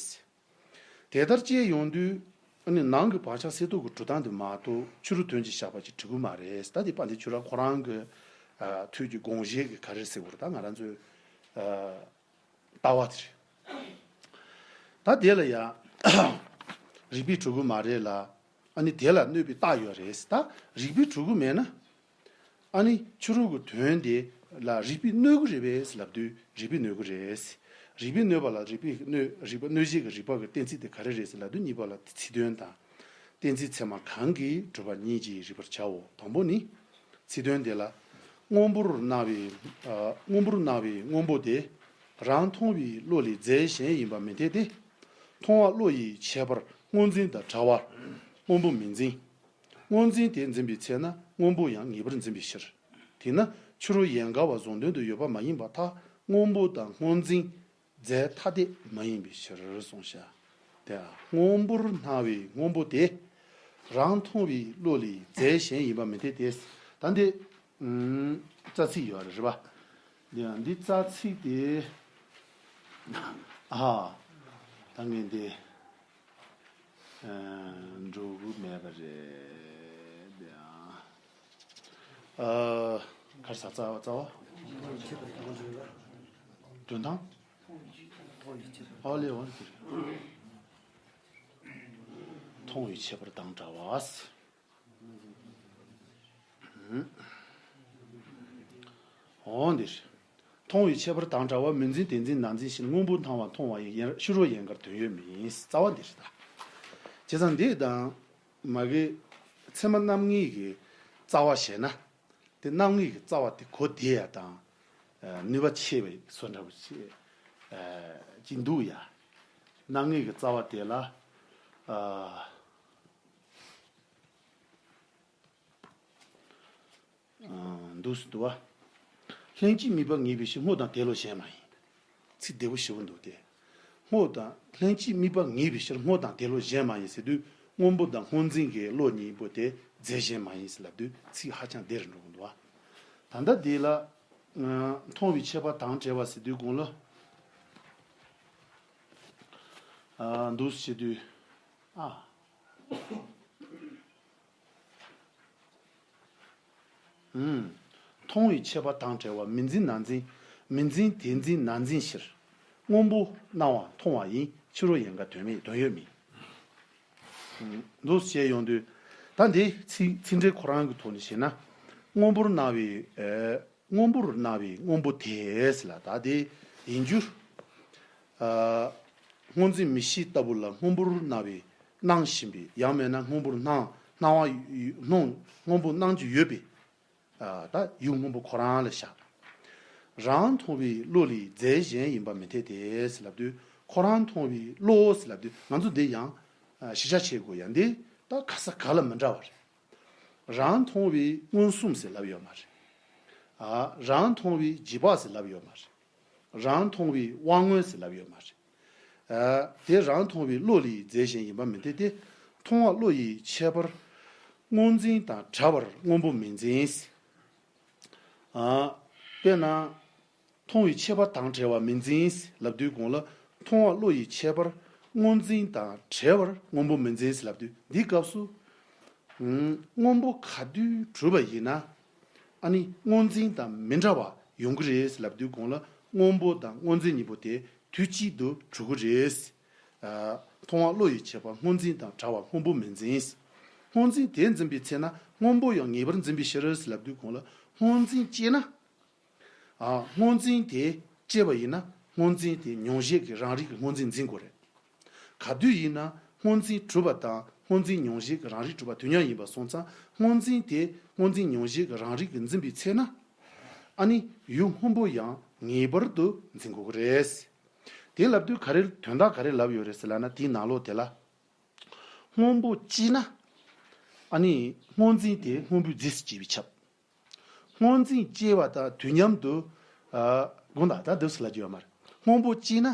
དེ་ལྟར་དཔྱད་ཡོང་དུས། ཨ་ནི་ནང་གི་བག་ཆགས་སད་སྟོབས་ཀྱིས་གྲུབ་སྟངས་དེ་མ་གཏོགས་ཕྱི་རོལ་དོན་གྱི་བཞག་པ་ཅིག་འགྲིག་གི་མ་རེད། ད་དེ་དཔལ་ལྡན་ཁྱོད་རང་ཁོ་རང་གི། ཨ། ཐོས་ཀྱི་དགོངས་བཞེད་ཀྱི་ག་རེ་ཟེར་དགོས་རེད། ད་ང་རང་ཚོའི། ཨ། ལྟ་བ་དེ་རེད། ད་དེ་ལ་ཡང་རིགས་པས་གྲུབ་ཀྱི་མ་རེད་ལ། ཨ་ནི་དེ་ལ་གནོད་པའི་རྟགས་ཡོད་རེད། ད་རིགས་པས་གྲུབ་ཀྱི་མེད་ན། ཨ་ནི་ཕྱི་རོལ་གྱི་དོན་དེ་ལ་རིགས་པས་གནོད་ཀྱི་རེད་པས་ལབ་དུས་རིགས་པས་གནོད་ཀྱི་རེད། རིགས་པས་གནོད་པ་ལ་རིགས་པས་གནོད། རིགས་པ་གནོད་བྱེད་ཀྱི་རིགས་པ་གི་གཏན་ཚིགས་དེ་ག་རེ་རེད་ཟེར་ལབ་དུས་གཉིས་པ་ལ་ཚིག་དོན་དང་། གཏན་ཚིགས་ཚད་མ་གང་གིས་གྲུབ་པ་ཉིད་ཀྱིས་རིག་པར་བྱའོ། དང་པོ་ནི། ཚིག་དོན་དེ་ལ། སྔོན་པོར་སྣང་བའི། ཨ། སྔོན་པོར་སྣང་བའི་སྔོན་པོ་དེ། རང་མཐོང་བའི་བློ་ལས་རྫས་གཞན་ཡིན་པ་མི་འཐད་དེ། མཐོང་བ་བློ་ཡི་ཁྱད་པར་སྔོ་འཛིན་དང་བྲལ་བར་སྔོན་པོ་མི་འཛིན། སྔོ་འཛིན་དེ་འཛིན་པའི་ཚེ་ན་སྔོན་པོ་ཡང་ངེས་པར་འཛིན་པའི་ཕྱིར། དེས་ན་ཕྱི་རོལ་ཡན་གར་བ་གཟུང་དོན་དུ་ཡོད་པ་མ་ཡིན་པར་ཐལ། སྔོན་པོ་དང་སྔོ་འཛིན་རྫས་ཐ་དད་མ་ཡིན་པའི་ཕྱིར་གསུངས་ཤག་དེ་ཡང་སྔོན་པོར་སྣང་བའི་སྔོན་པོ་དེ། རང་མཐོང་བའི་བློ་ལས་རྫས་གཞན་ཡིན་པ་མི་འཐད་དེ། ད་འདི། ཨུམ། རྩ་ཚིག་ཡོད་རེད་པ། འདི་ཡང་འདི་རྩ་ཚིག་དེ། ཨ། ད་ངས་འདི། ཨ། འགྲོ་གི་མེད་པ་རེད་དེ་ཡང་། ཨ། གར་ས་རྩ་བ་རྩ་བ། དོན་དང་། ཨོ་ལེ་ཨོ་ལེ། མཐོང་བའི་ཁྱད་པར་དང་བྲལ་བ། འོ་འདིར། མཐོང་བའི་ཁྱད་པར་དང་བྲལ་བ། མི་འཛིན་དེ་འཛིན་ན་འཛིན་ཕྱིར། སྔོན་པོ་སྣང་བ་མཐོང་བ་ཡི། ཡན་ཕྱི་རོལ་ཡན་གར་དོན་ཡོད་མིན། རྩ་བ་འདིར་ད། བྱས་ཙང་འདི་དང་། མ་གི། ཚད་མ་རྣམ་ངེས་ཀྱི་རྩ་བ་བྱས་ན། དེ་རྣམ་ངེས་ཀྱི་རྩ་བ་དེ་གོ་བདེ་ཡ་དང་། ཨ། ནུས་པ་ཆེ་བའི་བཟོ་འདྲ་པོ་ཞིག་ཨ། ཅིག་འདུག་ཡ། རྣམ་ངེས་ཀྱི་རྩ་བ་དེ་ལ། ཨ། ཨ། འདུག་སེ་འདུག་བ། ལྷན་ཅིག་དམིགས་པ་ངེས་པའི་ཕྱིར། སྔོ་དང་དེ་བློ་གཞན་མ་ཡིན། ཚིག་བདེ་པོ་ཞེ་པོ་འདུག་སྟེ། སྔོ་དང་། ལྷན་ཅིག་དམིགས་པ་ངེས་པའི་ཕྱིར། སྔོ་དང་དེ་བློ་གཞན་མ་ཡིན་ཟེར་དུས། སྔོན་པོ་དང་སྔོ་འཛིན་གྱི་བློ་གཉིས་པོ་དེ་རྫས་གཞན་མ་ཡིན་ཟེར་ལབ་དུས་ཚིག་ཧ་ཅང་བདེ་རུ་འགྲོ་གི་འདུག་བ། ད་ལྟ་འདི་ལ། ཨ། མཐོང་བའི་ཁྱད་པར་དང་བྲལ་བ་ཟེར་དུས་གོང་ལ། ཨ། འདུག་སེ་བྱེད་དུས། ཨ། ཨུམ། མཐོང་བའི་ཁྱད་པར་དང་བྲལ་བ། མི་འཛིན་ན་འཛིན། མི་འཛིན་དེ་འཛིན་ན་འཛིན་ཕྱིར། སྔོན་པོ་སྣང་བ་མཐོང་བ་ཡིན། ཕྱི་རོལ་ཡན་གར་དོན་མེད། དོན་ཡོད་མིན། ཨུམ། འདུག་སེ་བྱས་ཡོང་དུས། ད་འདི་ཚིག་ཚིག་འགྲེལ་ཁོ་རང་གི་ཐོག་ནས་བྱས་ན། སྔོན་པོར་སྣང་བའི། ཨེ། སྔོན་པོར་སྣང་བའི་སྔོན་པོ་དེ་ལ་ད་དེ་ཡིན་རྒྱུར། ཨ། སྔོ་འཛིན་མིག་ཤེས་ལྟ་བུ་ལ་སྔོན་པོར་སྣང་བའི་སྣང་བཞིན་པའི། ཡང་མིན་ན་སྔོན་པོར་སྣང་། སྣང་བ་ཡུལ་སྣང་། སྔོན་པོ་སྣང་རྒྱུ་ཡོད་པའི། ཨ། ད་ཡུལ་སྔོན་པོ་ཁོ་རང་ལ་བཞག་རང་མཐོང་བའི་བློ་ལས་རྫས་གཞན་ཡིན་པ་མི་འཐད་དེ་ཟེར་ལབ་དུས། ཁོ་རང་མཐོང་བའི་བློ་ཟེར་ལབ་དུས་ང་ཚོ་འདི་ཡང་། ཨ། གཞི་བཞག་བྱེད་དགོས་ཡ། འདི་ད་ག་ས་ག་ལ་མི་འདྲ་བ་རེད། རང་མཐོང་བའི་མངོན་སུམ་ཟེར་ལབ་ཡོད་མ་རེད། ཨ། རང་མཐོང་བའི་རྗེས་དཔག་ཟེར་ལབ་ཡོད་མ་རེད། རང་མཐོང་བའི་དབང་མངོན་ཟེར་ལབ་ཡོད་མ་རེད། ཨ། དེ་རང་མཐོང་བའི་བློ་ལས་རྫས་གཞན་ཡིན་པ་མིན་ཏེ། དེ་མཐོང་བ་བློ་ཡི་ཁྱད་པར་སྔོ་འཛིན་དང་བྲལ་བར་སྔོན་པོ་མི་འཛིན། ཨ། དཔེར་ན། མཐོང་བའི་ཁྱད་པར་དང་བྲལ་བ་མི་འཛིན་ལབ་དུས་གོང་ལ། མཐོང་བ་བློ་ཡི་ཁྱད་པར་སྔོ་འཛིན་དང་བྲལ་བར་སྔོན་པོ་མི་འཛིན་ལབ་དུས། འདིའི་སྐབས་སུ། ཨུམ། སྔོན་པོ་ག་དུས་གྲུབ་པ་ཡིན་ན། ཨ་ནི་སྔོ་འཛིན་དང་མི་འདྲ་བ་ཡོང་གི་རེད་ལབ་དུས་གོང་ལ། སྔོན་པོ་དང་སྔོ་འཛིན་གཉིས་པོ་དེ་དུས་གཅིག་ཏུ་གྲུབ་ཀྱི་རེད། ཨ། མཐོང་བ་བློ་ཡི་ཁྱད་པར་སྔོ་འཛིན་དང་བྲལ་བ་སྔོན་པོ་མི་འཛིན། སྔོ་འཛིན་དེ་འཛིན་པའི་ཚེ་ན་སྔོན་པོ་ཡང་ངེས་པར་འཛིན་པའི་ཕྱིར་ལབ་དུས་གོང་ལ། སྔོ་འཛིན་སྐྱེས་ན། ཨ། སྔོ་འཛིན་དེ་སྐྱེས་པ་ཡིན་ན། སྔོ་འཛིན་དེ་མྱོང་བྱེད་ཀྱི་རང་རིག་གི་སྔོ་འཛིན་འཛིན་དགོས་རེད། ག་དུས་ཡིན་ན་སྔོ་འཛིན་གྲུབ་པ་དང་སྔོ་འཛིན་མྱོང་བྱེད་ཀྱི་རང་རིག་གྲུབ་པ་དུས་མཉམ་ཡིན་པ་སོང་ཙང་། སྔོ་འཛིན་དེ་སྔོ་འཛིན་མྱོང་བྱེད་ཀྱི་རང་རིག་གིས་འཛིན་པའི་ཚེ་ན། ཨ་ནི་ཡུལ་སྔོན་པོ་ཡང་ངེས་པར་དུ་འཛིན་དགོས་ཀྱི་རེད། དེ་ལབ་དུས་ག་རེ། དོན་དག་ག་རེ་ལབ་ཡོད་རེད་ཟེར་ལབ་ན། དེའི་ནང་ལོགས་དེ་ལ། སྔོན་པོ་སྐྱེས་ན། ཨ་ནི་སྔོ་འཛིན་དེ་སྔོན་པོའི་རྫས་སུ་སྐྱེ་བས་ཁྱབ། སྔོ་འཛིན་སྐྱེ་བ་དང་དུས་མཉམ་དུ། ཨ། དགོངས་དག་ད་འདུག་སེ་ལབ་ཀྱི་ཡོད་མ་རེད། སྔོན་པོ་སྐྱེས་ན།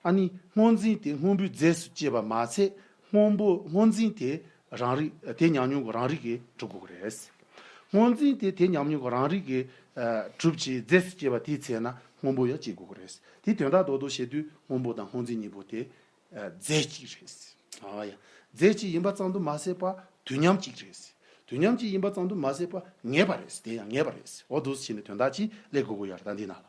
ཨ་ནི་སྔོ་འཛིན་དེ་སྔོན་པོའི་རྫས་སུ་སྐྱེ་བ་མ་ཚད། སྔོན་པོ་སྔོ་འཛིན་དེ་རང་རིག་དེ་ཉམས་མྱོང་གི་རང་རིག་གིས་གྲུབ་དགོས་ཀྱི་རེད། སྔོ་འཛིན་དེ་དེ་ཉམས་མྱོང་གི་རང་རིག་གིས། ཨ། གྲུབ་ཅིང་རྫས་སུ་སྐྱེ་བ་དེའི་ཚེ་ན་སྔོན་པོ་ཡང་སྐྱེ་དགོས་ཀྱི་རེད། དེའི་དོན་དག་རྡོག་རྡོག་བཤད་དུས་སྔོན་པོ་དང་སྔོ་འཛིན་གཉིས་པོ་དེ། ཨ། རྫས་གཅིག་རེད། ཨ་ཡ། རྫས་གཅིག་ཡིན་པ་ཙམ་དུ་མ་ཟད་པ་དུས་མཉམ་གཅིག་རེད། དུས་མཉམ་གཅིག་ཡིན་པ་ཙམ་དུ་མ་ཟད་པ་ངེས་པ་རེད། དེ་ཡང་ངེས་པ་རེད། འོ་འདུག་སེ་བྱས་ནས་དོན་དག་ཅིག་སླེབས་དགོས་ཀྱི་ཡོད་རེད། ད་འདི་ནང་ལ།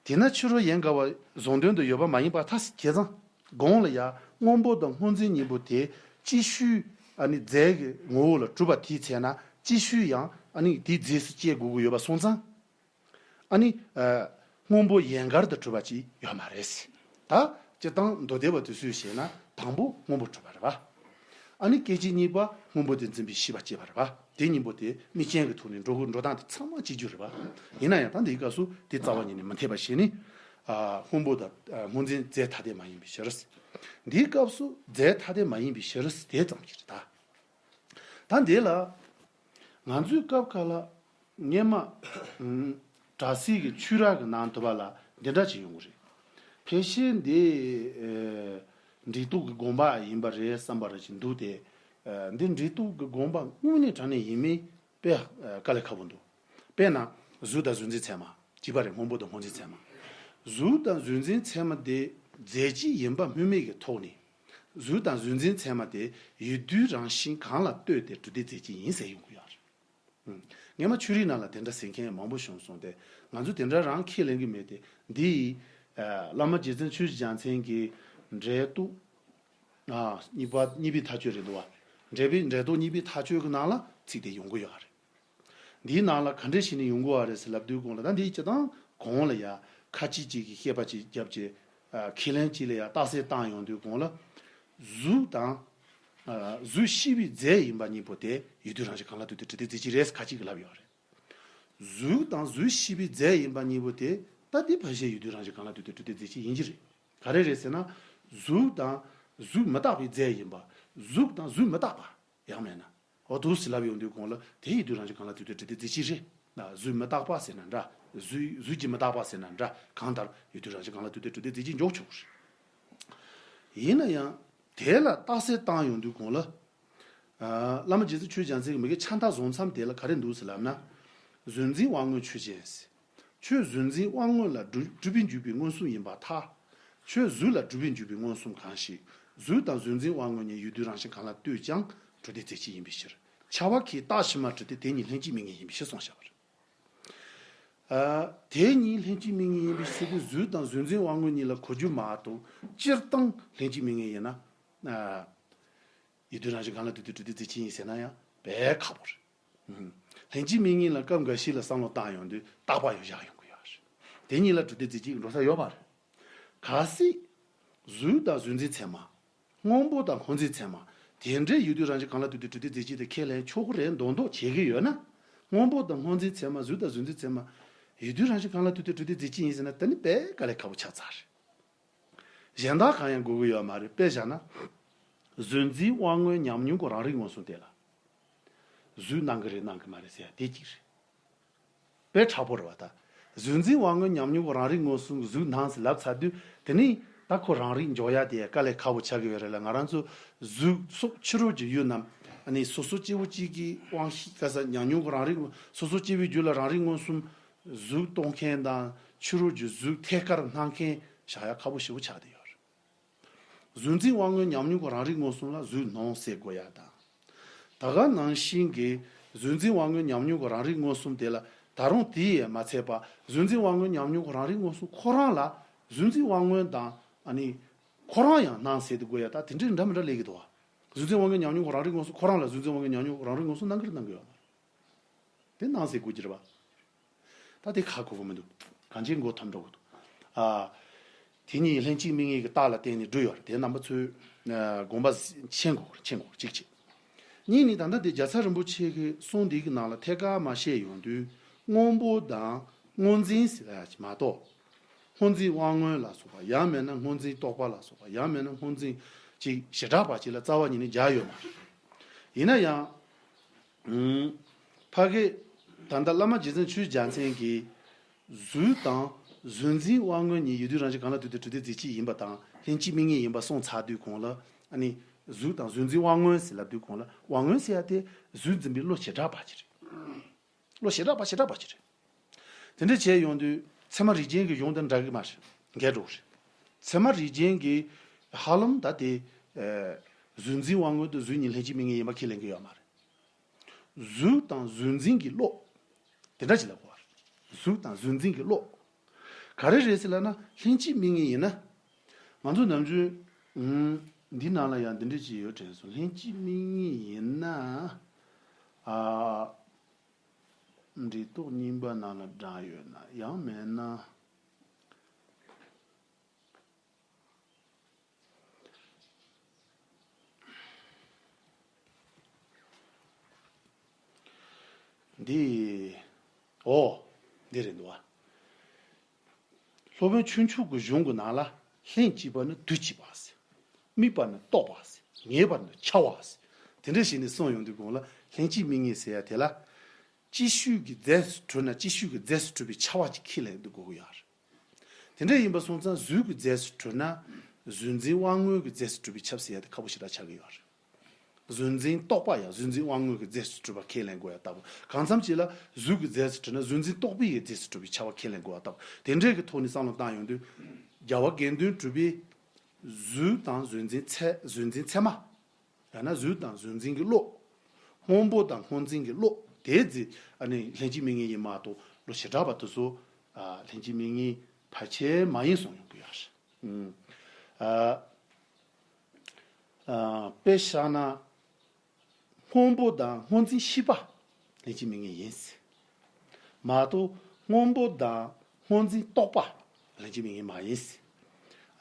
དེས་ན་ཕྱི་རོལ་ཡན་གར་བ་བཟུང་དོན་དུ་ཡོད་པ་མ་ཡིན་པར་ཐལ། བྱས་ཙང་གོང་ལ་ཡང་སྔོན་པོ་དང་སྔོ་འཛིན་གཉིས་པོ་དེ་ཅིག་ཤོས། ཨ་ནི་རྫས་ཀྱི་ངོ་བོ་ལ་གྲུབ་པ་དེའི་ཚེ་ན་ཅིག་ཤོས་ཡང་ཨ་ནི་དེའི་རྫས་སུ་སྐྱེ་དགོས་ཀྱི་ཡོད་པ་སོང་ཙང་། ཨ་ནི། ཨ། སྔོན་པོ་ཡན་གར་དུ་གྲུབ་པ་ཅིག་ཡོད་མ་རེད། ད་སྤྱིར་བཏང་མདོ་སྡེ་པ་དེ་ཚོས་བཤད་ན་དང་པོ་སྔོན་པོ་གྲུབ་པ་རེད་པ། ཨ་ནི་སྐད་ཅིག་གཉིས་པ་སྔོན་པོ་དེ་འཛིན་པའི་ཤེས་པ་སྐྱེས་པ་རེད་པ། དེ་གཉིས་པོ་དེ་དམིགས་རྐྱེན་གྱི་ཐོག་ནས་འགྲོ་དགོས། འགྲོ་སྟངས་དེ་ཚང་མ་གཅིག་གྱུར་རེད་པ། ཡིན་ན་ཡང་ད་འདིའི་སྐབས་སུ་དེ་རྩ་བ་ཉིད་ནས་མི་འཐད་པ་བྱས་ནས། ཨ། སྔོན་པོ་དང་། ཨ། སྔོ་འཛིན་རྫས་ཐ་དད་མ་ཡིན་པའི་ཕྱིར། འདིའི་སྐབས་སུ་རྫས་ཐ་དད་མ་ཡིན་པའི་ཕྱིར་དེ་ཙམ་གྱིས་རེད་ད། ད་འདི་ལ་ང་ཚོའི་སྐབས་ཁ་ལ་སྔས་མ། ཨུམ། སྦྲ་གསིག་གི་ཆོས་ར་གི་ནང་དུ་བ་ལ་འདི་འདྲ་ཅིག་ཡོང་གི་རེད། ཕལ་ཆེར་འདི། ཨེ། འབྲས་རྟོག་གི་དགོངས་པ་ཡིན་པ་རེད་བསམ་པ་ར་ཅིག་འདུག་སྟེ། ཨེ། འདི་འབྲས་རྟོག་གི་དགོངས་པ་དངོས་གནས་དྲང་གནས་ཡིན་མིན་དཔེ། ཨེ། དཀའ་ལས་ཁག་པོ་འདུག་དཔེར་ན་གཟུགས་དང་གཟུགས་འཛིན་ཚད་མ་གཅིག་པ་རེད། སྔོན་པོ་དང་སྔོ་འཛིན་ཚད་མ། གཟུགས་དང་གཟུགས་འཛིན་ཚད་མ་དེ་རྫས་གཅིག་ཡིན་པ་སྨོས་མེད་ཀྱི་ཐོག་ནས། གཟུགས་དང་གཟུགས་འཛིན་ཚད་མ་དེ་ཡུལ་དུས་རང་བཞིན་གང་ལ་ལྟོས་ཏེ་གྲུབ་བདེ་རྫས་གཅིག་ཡིན་ཟེར་ཡོང་གི་ཡོད་རེད། ཨུམ། སྔས་མ་ཆོས་རིག་ནང་ལ་དེ་འདྲ་ཟེར་མཁན་མང་པོ་བྱུང་སོང་སྟེ། ང་ཚོ་དེ་འདྲ་རང་ཁས་ལེན་གྱི་མེད་དེ། འདི་ཡི། ཨ། བླ་མ་རྗེ་བཙུན་ཆོས་ཀྱི་རྒྱལ་མཚན་གྱི་འབྲས་རྟོག་ཨ། གཉིས་པ། གཉིས་པའི་མཐའ་དཔྱོད་རེད་འདུག་བ། འབྲས་པའི། འབྲས་རྟོག་གཉིས་པའི་མཐའ་དཔྱོད་ཀྱི་ནང་ལ་ཚིག་དེ་ཡོང་གི་ཡོད་རེད། འདིའི་ནང་ལ་ག་འདྲས་བྱས་ནས་ཡོང་གི་ཡོད་རེད་ཟེར་ལབ་དུས་གོང་ལ། ད་འདི་སྤྱིར་བཏང་གོང་ལ་ཡ་ཁ་ཅིག་ཅིག་གིས་བཤད་པ་ཅིག་བརྒྱབ་བྱས། ཨ། ཁས་ལེན་ཅིག་ལ་ཡ་རྟགས་གསལ་བཏང་ཡོང་དུས་གོང་ལ། གཟུགས་དང་། ཨ། གཟུགས་ཤེས་པའི་རྫས་ཡིན་པ་གཉིས་པོ་དེ་ཡུལ་དུས་རང་བཞིན་གང་ལ་ལྟོས་ཏེ་གྲུབ་བདེ་རྫས་གཅིག་རེད་ཟེར་ཁ་ཅིག་གིས་ལབ་ཡོད་རེད། གཟུགས་དང་གཟུགས་ཤེས་པའི་རྫས་ཡིན་པ་གཉིས་པོ་དེ་ད་དེ་ཕལ་ཆེར་ཡུལ་དུས་རང་བཞིན་གང་ལ་ལྟོས་ཏེ་གྲུབ་བདེ་རྫས་གཅིག་ཡིན་གྱི་རེད། ག་རེ་རེད་ཟེར་ན། གཟུགས་དང་གཟུགས་མི་རྟག་པའི་རྫས་ཡིན་པ། གཟུགས་དང་གཟུགས་མི་རྟག་པ་ཡང་མིན་ན། འོ་འདུག་སེ་ལབ་ཡོང་དུས་གོང་ལ་དེ་ཡུལ་དུས་རང་བཞིན་གང་ལ་ལྟོས་ཏེ་གྲུབ་བདེ་རྫས་གཅིག་རེད། ན། གཟུགས་མི་རྟག་པ་ཟེར་ན་འདྲ། གཟུགས། གཟུགས་ཀྱི་མི་རྟག་པ་ཟེར་ན་འདྲ། གང་ལྟར་ཡུལ་དུས་རང་བཞིན་གང་ལ་ལྟོས་ཏེ་གྲུབ་བདེ་རྫས་གཅིག་འཇོག་ཆོག་གི་རེད། ཡིན་ན་ཡང་དེ་ལ་རྟགས་གསལ་བཏང་ཡོང་དུས་གོང་ལ། ཨ། བླ་མ་རྗེ་བཙུན་ཆོས་རྒྱལ་མཚན་གྱིས་མ་གི་ཆ་འདག་བཟོ་མཚམས་དེ་ལ་ག་རེ་འདུག་ཟེར་ལབ་ན། གཟུགས་འཛིན་དབང་མངོན་ཆོས་ཅན། ཁྱོད་གཟུགས་འཛིན་དབང་མངོན་ལ་གྲུབ་གྲུབ་པས་འཇུག་པའི་མངོན་སུམ་ཡིན་པར་ཐལ། ཁྱོད་གཟུགས་ལ་གྲུབ་པས་འཇུག་པའི་མངོན་སུམ་གང་ཞིག་གཟུགས་དང་གཟུགས་འཛིན་དབང་མངོན་གཉིས་ཡུལ་དུས་རང་བཞིན་གང་ལ་ལྟོས་ཀྱང་གྲུབ་བདེ་རྫས་གཅིག་ཡིན་པའི་ཕྱིར། ཁྱབ་པ་གི་རྟགས་ཕྱི་མར་གྲུབ་སྟེ་དེ་གཉིས་ལྷན་ཅིག་དམིགས་ངེས་ཡིན་པའི་ཕྱིར་གསུངས་བཞག་པ་རེད། ཨ། དེ་གཉིས་ལྷན་ཅིག་དམིགས་ངེས་ཡིན་པའི་ཕྱིར་དུ་གཟུགས་དང་གཟུགས་འཛིན་དབང་མངོན་གཉིས་ལ་གོ་རྒྱུ་མ་གཏོགས་སྤྱིར་བཏང་ལྷན་ཅིག་དམིགས་ངེས་ཡིན་ན། ཨ། ཡུལ་དུས་རང་བཞིན་གང་ལ་ལྟོས་ཏེ་གྲུབ་བདེ་རྫས་གཅིག་ཡིན་ཟེར་ན་ཡང་དཔེ་ཁག་པོ་རེད། ཨུམ། ལྷན་ཅིག་དམིགས་ངེས་ལ་སྐབས་འགའ་ཞིག་ལ་བསམ་བློ་བཏང་ཡོང་དུས་རྟག་པ་ཡང་བཞག་ཡོང་གི་ཡོད་རེད། དེ་གཉིས་ལ་གྲུབ་བདེ་རྫས་གཅིག་འགྲོ་ས་ཡོད་པ་རེད། གལ་སྲིད་གཟུགས་དང་གཟུགས་འཛིན་ཚད་མ། སྔོན་པོ་དང་སྔོ་འཛིན་ཚད་མ། དེ་འདྲའི་ཡུལ་དུས་རང་བཞིན་གང་ལ་ལྟོས་ཏེ་གྲུབ་བདེ་རྫས་གཅིག་དེ་ཁས་ལེན་ཆོག་གི་རེད་མདོག་མདོག་བྱེད་ཀྱི་ཡོད་ན། སྔོན་པོ་དང་སྔོ་འཛིན་ཚད་མ། གཟུགས་དང་གཟུགས་འཛིན་ཚད་མ་ཡུལ་དུས་རང་བཞིན་གང་ལ་ལྟོས་ཏེ་གྲུབ་བདེ་རྫས་གཅིག་ཡིན་ཟེར་ན་དེ་ནི་དཔེ་དཀའ་ལས་ཁག་པོ་ཆགས་ཚར་རེད། གཞན་དག་གང་ཡང་དགོས་ཀྱི་ཡོད་མ་རེད། དཔེ་བཞག་ན། གཟུགས་འཛིན་དབང་མངོན་ཉམས་མྱོང་གི་རང་རིག་མངོན་སུམ་དེ་ལ། གཟུགས་སྣང་གི་རེད་སྣང་གི་མ་རེད་ཟེར་ཡ་དེ་གཅིག་རེད། དཔེ་མཁྲེགས་པོ་རེད་བ་ད། གཟུགས་འཛིན་དབང་མངོན་ཉམས་མྱོང་གི་རང་རིག་མངོན་སུམ་གཟུགས་སྣང་ཟེར་ལབ་ཚར་དུས་དེ་ནི་ད་ཁོ་རང་རིག་འཇོག་ཡ་དེ་དཀའ་ལས་ཁག་པོ་ཆགས་ཀྱི་ཡོད་རེད་ལ། ང་རང་ཚོ་གཟུགས་སོགས་ཕྱི་རོལ་གྱི་ཡུལ་རྣམས་ཨ་ནི་སོ་སོ་སྐྱེ་བོ་གཅིག་གི་དབང་ཤེས་ག་ས་ཉམས་མྱོང་གི་རང་རིག་སོ་སོ་སྐྱེ་བོའི་རྒྱུད་ལ་རང་རིག་མངོན་སུམ་གཟུགས་མཐོང་མཁན་དང་ཕྱི་རོལ་གྱི་གཟུགས་ཐད་ཀར་སྣང་མཁན་བཞག་ཡ་ཁག་པོ་ཞེ་པོ་ཆགས་བསྡད་ཡོད་རེད། གཟུགས་འཛིན་དབང་མངོན་ཉམས་མྱོང་གི་རང་རིག་མངོན་སུམ་ལ་གཟུགས་སྣང་ཟེར་དགོས་ཡ་དང་། ད་ག་ནང་བཞིན་གྱི་གཟུགས་འཛིན་དབང་མངོན་ཉམས་མྱོང་གི་རང་རིག་མངོན་སུམ་དེ་ལ་ད་རུང་དེ་ཡས་མ་ཚད་པ་གཟུགས་འཛིན་དབང་མངོན་ཉམས་མྱོང་གི་རང་རིག་མངོན་སུམ་ཁོ་རང་ལ་གཟུགས་འཛིན་དབང་མངོན་དང་ཨ་ནི་ཁོ་རང་ཡང་སྣང་ཟེར་དེ་དགོས་ཡ་ད་དེ་འདྲའི་འདྲ་མི་འདྲ་ལས་ཀྱི་འདུག་བ། གཟུགས་འཛིན་དབང་མངོན་ཉམས་མྱོང་གི་རང་རིག་མངོན་སུམ་ཁོ་རང་ལ་གཟུགས་འཛིན་དབང་མངོན་ཉམས་མྱོང་གི་རང་རིག་མངོན་སུམ་སྣང་གི་རེད་སྣང་གི་ཡོད་མ་རེད། དེ་སྣང་ཟེར་དགོས་ཀྱི་རེད་བ། ད་དེ་ཧ་གོ་གི་མི་འདུག་གང་ཅིའི་མགོ་འཐོམ་འགྲོ་གི་འདུག་ཨ། དེ་གཉིས་ལྷན་ཅིག་དམིགས་ངེས་ཀྱི་རྟགས་ལ་བརྟེན་ནས་འགྲོ་ཡོད་རེད། དེ་རྣམ་པ་ཚོས་ཨ་དགོངས་པ་མཁྱེན་དགོས་མཁྱེན་དགོས་གཅིག་བྱས། གཉིས་ནི་ད་ལྟ་དེ་རྒྱལ་ཚབ་རིན་པོ་ཆེ་གི་གསུང་འདི་གི་ནང་ལ་ཐད་ཀར་མ་བཤད་ཡོང་དུས་སྔོན་པོ་དང་སྔོ་འཛིན་ཟེར་ཡ་ཅིག་མ་གཏོགས། སྔོ་འཛིན་དབང་མངོན་ལ་སོགས་པ་ཡང་མིན་ན་སྔོ་འཛིན་རྟོག་པ་ལ་སོགས་པ་ཡང་མིན་ན་སྔོ་འཛིན་ཅིག་བྱེ་བྲག་པ་ཅིག་ལ་རྩ་བ་ཉིད་ནས་སྦྱར་ཡོད་མ་རེད། ཡིན་ན་ཡང་། ཨུམ། ཕ་གི། ད་ལྟ་བླ་མ་རྗེ་བཙུན་ཆོས་རྒྱལ་མཚན་གྱིས། གཟུགས་དང་གཟུགས་འཛིན་དབང་མངོན་གཉིས་ཡུལ་དུས་རང་བཞིན་གང་ལ་ལྟོས་ཏེ་གྲུབ་བདེ་རྫས་གཅིག་ཡིན་པ་དང་ལྷན་ཅིག་དམིགས་ངེས་ཡིན་པ་གསུངས་ཚར་དུས་གོང་ལ་ཨ་ནི་གཟུགས་དང་གཟུགས་འཛིན་དབང་མངོན་ཟེར་ལབ་དུས་གོང་ལ་དབང་མངོན་ཟེར་ཡ་དེ་གཟུགས་འཛིན་པའི་བློ་བྱེ་བྲག་པ་ཅིག་རེད། བློ་བྱེ་བྲག་པ་བྱེ་བྲག་པ་ཅིག་རེད། དེ་འདྲ་བྱས་ཡོང་དུས་ཚད་མ་རིགས་ཅན་གྱི་གཞུང་དང་འདྲ་གི་མ་རེད། འགལ་འགྲོ་གི་རེད། ཚད་མ་རིགས་ཅན་གྱི་ཧ་ལམ་ད་དེ་གཟུགས་འཛིན་དབང་མངོན་དུ་གཟུགས་གཉིས་ལྷན་ཅིག་དམིགས་ངེས་ཡིན་པ་ཁས་ལེན་གི་ཡོད་མ་རེད། གཟུགས་དང་གཟུགས་འཛིན་གྱི་བློ། དེ་འདྲ་ཅིག་ལབ་དགོས་པ་རེད། གཟུགས་དང་གཟུགས་འཛིན་གྱི་བློ། ག་རེ་རེད་ཟེར་ལབ་ན་ལྷན་ཅིག་དམིགས་ངེས་ཡིན་ན། ང་ཚོ་ནམ་རྒྱུན། ཨུམ། འདི་ནང་ལ་ཡང་འདི་འདྲ་ཅིག་ཡོད་དྲན་སོང་། ལྷན་ཅིག་དམིགས་ངེས་ཡིན་ན། ཨ། འབྲས་རྟོག་གཉིས་པ་ནང་ལ་བགྲངས་ཡོད་ན་ཡང་མིན་ན། འདི། ཨོ། འདི་རེད་འདུག་བ། སློབ་དཔོན་ཆོས་མཆོག་གི་གཞུང་གི་ནང་ལ་ལྷན་ཅིག་པ་ནི་དུས་གཅིག་པ་ཟེར། དམིགས་པ་ནི་རྟོག་པ་ཟེར། ངེས་པ་ནི་འཆར་བ་ཟེར། དེ་འདྲ་བྱས་ནས་གསུངས་ཡོང་དུས་གོང་ལ་ལྷན་ཅིག་དམིགས་ངེས་ཟེར་ཡ་དེ་ལ། ཅིག་ཤོས་ཀྱི་རྫས་སུ་གྲུབ་ན་ཅིག་ཤོས་ཀྱི་རྫས་སུ་གྲུབ་པའི་འཆར་བ་ཅིག་ཁས་ལེན་དགོས་ཀྱི་ཡོད་རེད། དེ་འདྲ་ཡིན་པ་སོང་ཙང་གཟུགས་ཀྱི་རྫས་སུ་གྲུབ་ན་གཟུགས་འཛིན་དབང་མངོན་གྱི་རྫས་སུ་གྲུབ་པའི་ཁྱབ་ཟེར་ཡ་དེ་ཁག་པོ་ཞེ་དྲག་ཆགས་ཀྱི་ཡོད་རེད། གཟུགས་འཛིན་རྟོག་པ་ཡང་གཟུགས་འཛིན་དབང་མངོན་གྱི་རྫས་སུ་གྲུབ་པ་ཁས་ལེན་དགོས་ཡ་ལྟ་བུ། གང་འཚམ་ཅིག་ལ་གཟུགས་ཀྱི་རྫས་སུ་གྲུབ་ན་གཟུགས་འཛིན་རྟོག་པའི་རྫས་སུ་གྲུབ་པའི་ཁྱབ་པ་ཁས་ལེན་དགོས་ཡ་ལྟ་བུ། དེ་འདྲའི་གི་ཐོག་ནས་བསམ་བློ་བཏང་ཡོང་དུས། རྒྱལ་བ་དགེ་འདུན་གྲུབ་པའི་གཟུགས་དང་གཟུགས་འཛིན་ཚད་གཟུགས་འཛིན་ཚད་མ། ཡང་ན་གཟུགས་དང་གཟུགས་འཛིན་གྱི་བློ། སྔོན་པོ་དང་སྔོ་འཛིན་གྱི་བློ། དེའི་རྫས་ཨ་ནི་ལྷན་ཅིག་དམིགས་ངེས་ཡིན་མ་གཏོགས་བློ་བྱེ་བྲག་པ་དེ་ཚོ་ཨ་ལྷན་ཅིག་དམིགས་ངེས་ཕལ་ཆེར་མ་ཡིན་གསུངས་ཡོང་གི་ཡོད་རེད། ཨ་ཨ་དཔེ་བཞག་ན། སྔོན་པོ་དང་སྔོ་འཛིན་ཤེས་པ་ལྷན་ཅིག་དམིགས་ངེས་ཡིན། མ་གཏོགས་སྔོན་པོ་དང་སྔོ་འཛིན་རྟོག་པ་ལྷན་ཅིག་དམིགས་ངེས་མ་ཡིན།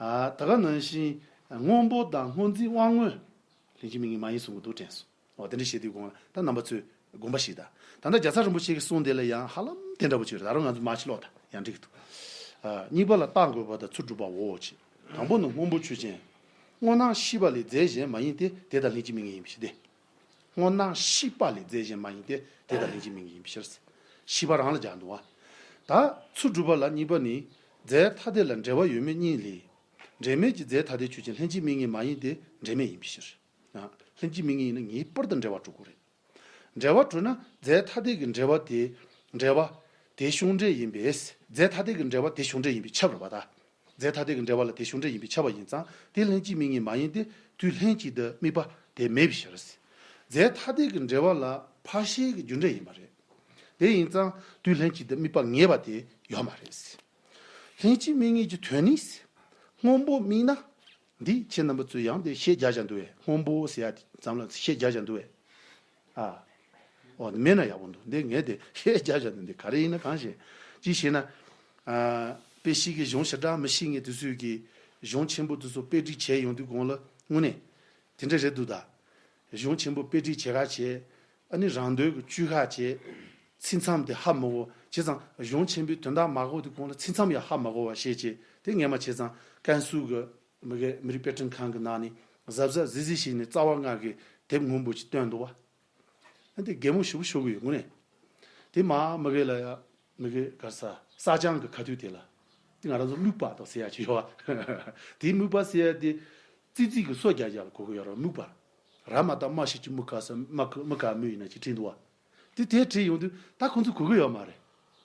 ཨ་ད་ག་ནང་བཞིན་སྔོན་པོ་དང་སྔོ་འཛིན་དབང་མངོན་ལྷན་ཅིག་དམིགས་ངེས་མ་ཡིན་གསུང་གི་འདུག་དྲན་སོང་། འོ་དེ་འདྲ་བཤད་དུས་གོང་ལ་ད་རྣམ་པ་ཚོས་དགོངས་པ་བཞེས་དང་། ད་ལྟ་རྒྱལ་ཚབ་རིན་པོ་ཆེ་གི་གསུང་དེ་ལ་ཡང་ཧ་ལམ་དེ་འདྲ་པོ་ཅིག་རེད། ད་རུང་ང་ཚོ་མར་ཕྱི་ལོག་དང་ཡང་འགྲིག་གི་འདུག་ཨ་གཉིས་པ་ལ་རྟགས་འགོད་པ་དང་ཚུར་སྒྲུབ་པའོ་ཅེས། དང་པོ་ནི་སྔོན་པོ་ཆོས་ཅན། སྔོ་སྣང་ཤེས་པ་ལས་རྫས་གཞན་མ་ཡིན་ཏེ་དེ་དང་ལྷན་ཅིག་དམིགས་ངེས་ཡིན་པའི་ཕྱིར་ཏེ། སྔོ་སྣང་ཤེས་པ་ལས་རྫས་གཞན་མ་ཡིན་ཏེ་དེ་དང་ལྷན་ཅིག་དམིགས་ངེས་ཡིན་པའི་ཕྱིར། ཤེས་པ་རང་ལ་སྦྱར་འདུག་བ། ད་ཚུར་སྒྲུབ་པ་ལ་གཉིས་པ་ནི། རྫས་ཐ་དད་ལ་འབྲེལ་བ་ཡོད་མེད་གཉིས་ལས། འབྲེལ་མེད་ཀྱི་རྫས་ཐ་དད་ཆོས་ཅན་ལྷན་ཅིག་དམིགས་ངེས་མ་ཡིན་ཏེ་འབྲེལ་མེད་ཡིན་པའི་ཕྱིར། ལྷན་ཅིག་དམིགས་ངེས་ཡིན་ན་ངེས་པར་དུ་འབྲེལ་བ་གྲུབ་དགོས་རེད། འབྲེལ་བ་གྲུབ་ན་རྫས་ཐ་དད་ཀྱི་འབྲེལ་བ་དེ། འབྲེལ་བ་དེ་བྱུང་འབྲེལ་ཡིན་པས། རྫས་ཐ་དད་ཀྱི་འབྲེལ་བ་དེ་བྱུང་འབྲེལ་ཡིན་པས་ཁྱབ་རེད་པ་ད། རྫས་ཐ་དད་ཀྱི་འབྲེལ་བ་ལ་དེ་བྱུང་འབྲེལ་ཡིན་པས་ཁྱབ་པ་ཡིན་ཙང་དེ་ལྷན་ཅིག་དམིགས་ངེས་མ་ཡིན་ཏེ་དུས་ལྷན་ཅིག་ཏུ་དམིགས་པ་དེ་མེད་པའི་ཕྱིར། རྫས་ཐ་དད་ཀྱི་འབྲེལ་བ་ལ་ཕར་ཤེས་ཀྱི་རྒྱུ་འབྲས་ཡིན་པ་རེད། དེ་ཡིན་ཙང་དུས་ལྷན་ཅིག་ཏུ་དམིགས་པ་ངེས་པ་དེ་ཡོད་མ་རེད། ལྷན་ཅིག་དམིགས་ངེས་ཀྱི་དོན་ནི། སྔོན་པོ་དམིགས་ན། འདི་ཁྱེད་རྣམ་པ་ཚོས་ཡང་དེ་ཤད་རྒྱག་བཞག་འདུག་བས། སྔོན་པོ་ཟེར་ཡ་དེ་ཙམ་ལ་ཤད་རྒྱག་བཞག་འདུག་བས། ཨ། འོ་མེད་ན་ཡག་པོ་འདུག་འདི་ངས་དེ་ཤད་རྒྱག་བཞག་འདུག་འདི་ག་རེ་ཡིན་ན་གང་ཤེས། ཅི་ཤེས་ན། ཨ། དཔེ་ཤེས་ཀྱི་གཞུང་ཞེ་དྲག་མི་ཤེས་མཁན་དེ་ཚོས་ཀྱི་གཞུང་ཆེན་པོ་དེ་ཚོ་དཔེ་ཁྲིད་བྱས་ཡོང་དུས་གོང་ལ་དངོས་གནས། དེ་འདྲ་རེད་འདུག་ད། གཞུང་ཆེན་པོ་དཔེ་ཁྲིད་བྱེད་ག་བྱེད། ཨ་ནི་རང་འདོད་ཀྱི་བཅོས་ཁ་བྱེད། ཚིག་མཚམས་དེ་ཧ་མི་གོ། བྱས་ཙང་གཞུང་ཆེན་པོའི་དོན་དག་མ་གོ་དུས་གོང་ལ་ཚིག་མཚམས་ཡང་ཧ་མ་གོ་བ་བྱེད་ཅེས་དེ་སྔས་མ་བྱས་ཙང་ཀན་སུའུ་གི་མི་གེ་མི་རིགས་དཔེ་སྐྲུན་ཁང་གི་ནང་ནས་གཟབ་གཟབ་གཟིགས་གཟིགས་བྱས་ནས་རྩ་བ་ལྔ་གི་དེབ་སྔོན་པོ་ཅིག་བཏོན་འདུག་བ། ཨ་འདི་གད་མོ་ཞེ་པོ་ཤོར་གི་ཡོད་དངོས་གནས། དེ་མ་མི་གེ་ལ་ཡ་མི་གེ་ག་ས་ས་ཅང་གི་ཁ་ཐུག་དེ་ལ། དེ་ང་རང་ཚོ་དམིགས་པ་དང་ཟེར་ཡ་ཅིག་ཡོད་བ། དེ་དམིགས་པ་ཟེར་ཡ་དེ་ཙི་ཙི་གི་སོ་རྒྱག་རྒྱག་ལ་གོ་གི་ཡོད་ར། དམིགས་པ་ར་མ་ད་མ་ཤི་ཅི་མུ་ག་ས་མ་ག་མུ་ག་མུ་ཡིན་ན་ཅི་བྲིས་འདུག་བ། དེ་དེ་བྲིས་ཡོང་དུས་ད་ཁོང་ཚོ་གོ་གི་ཡོད་མ་རེད།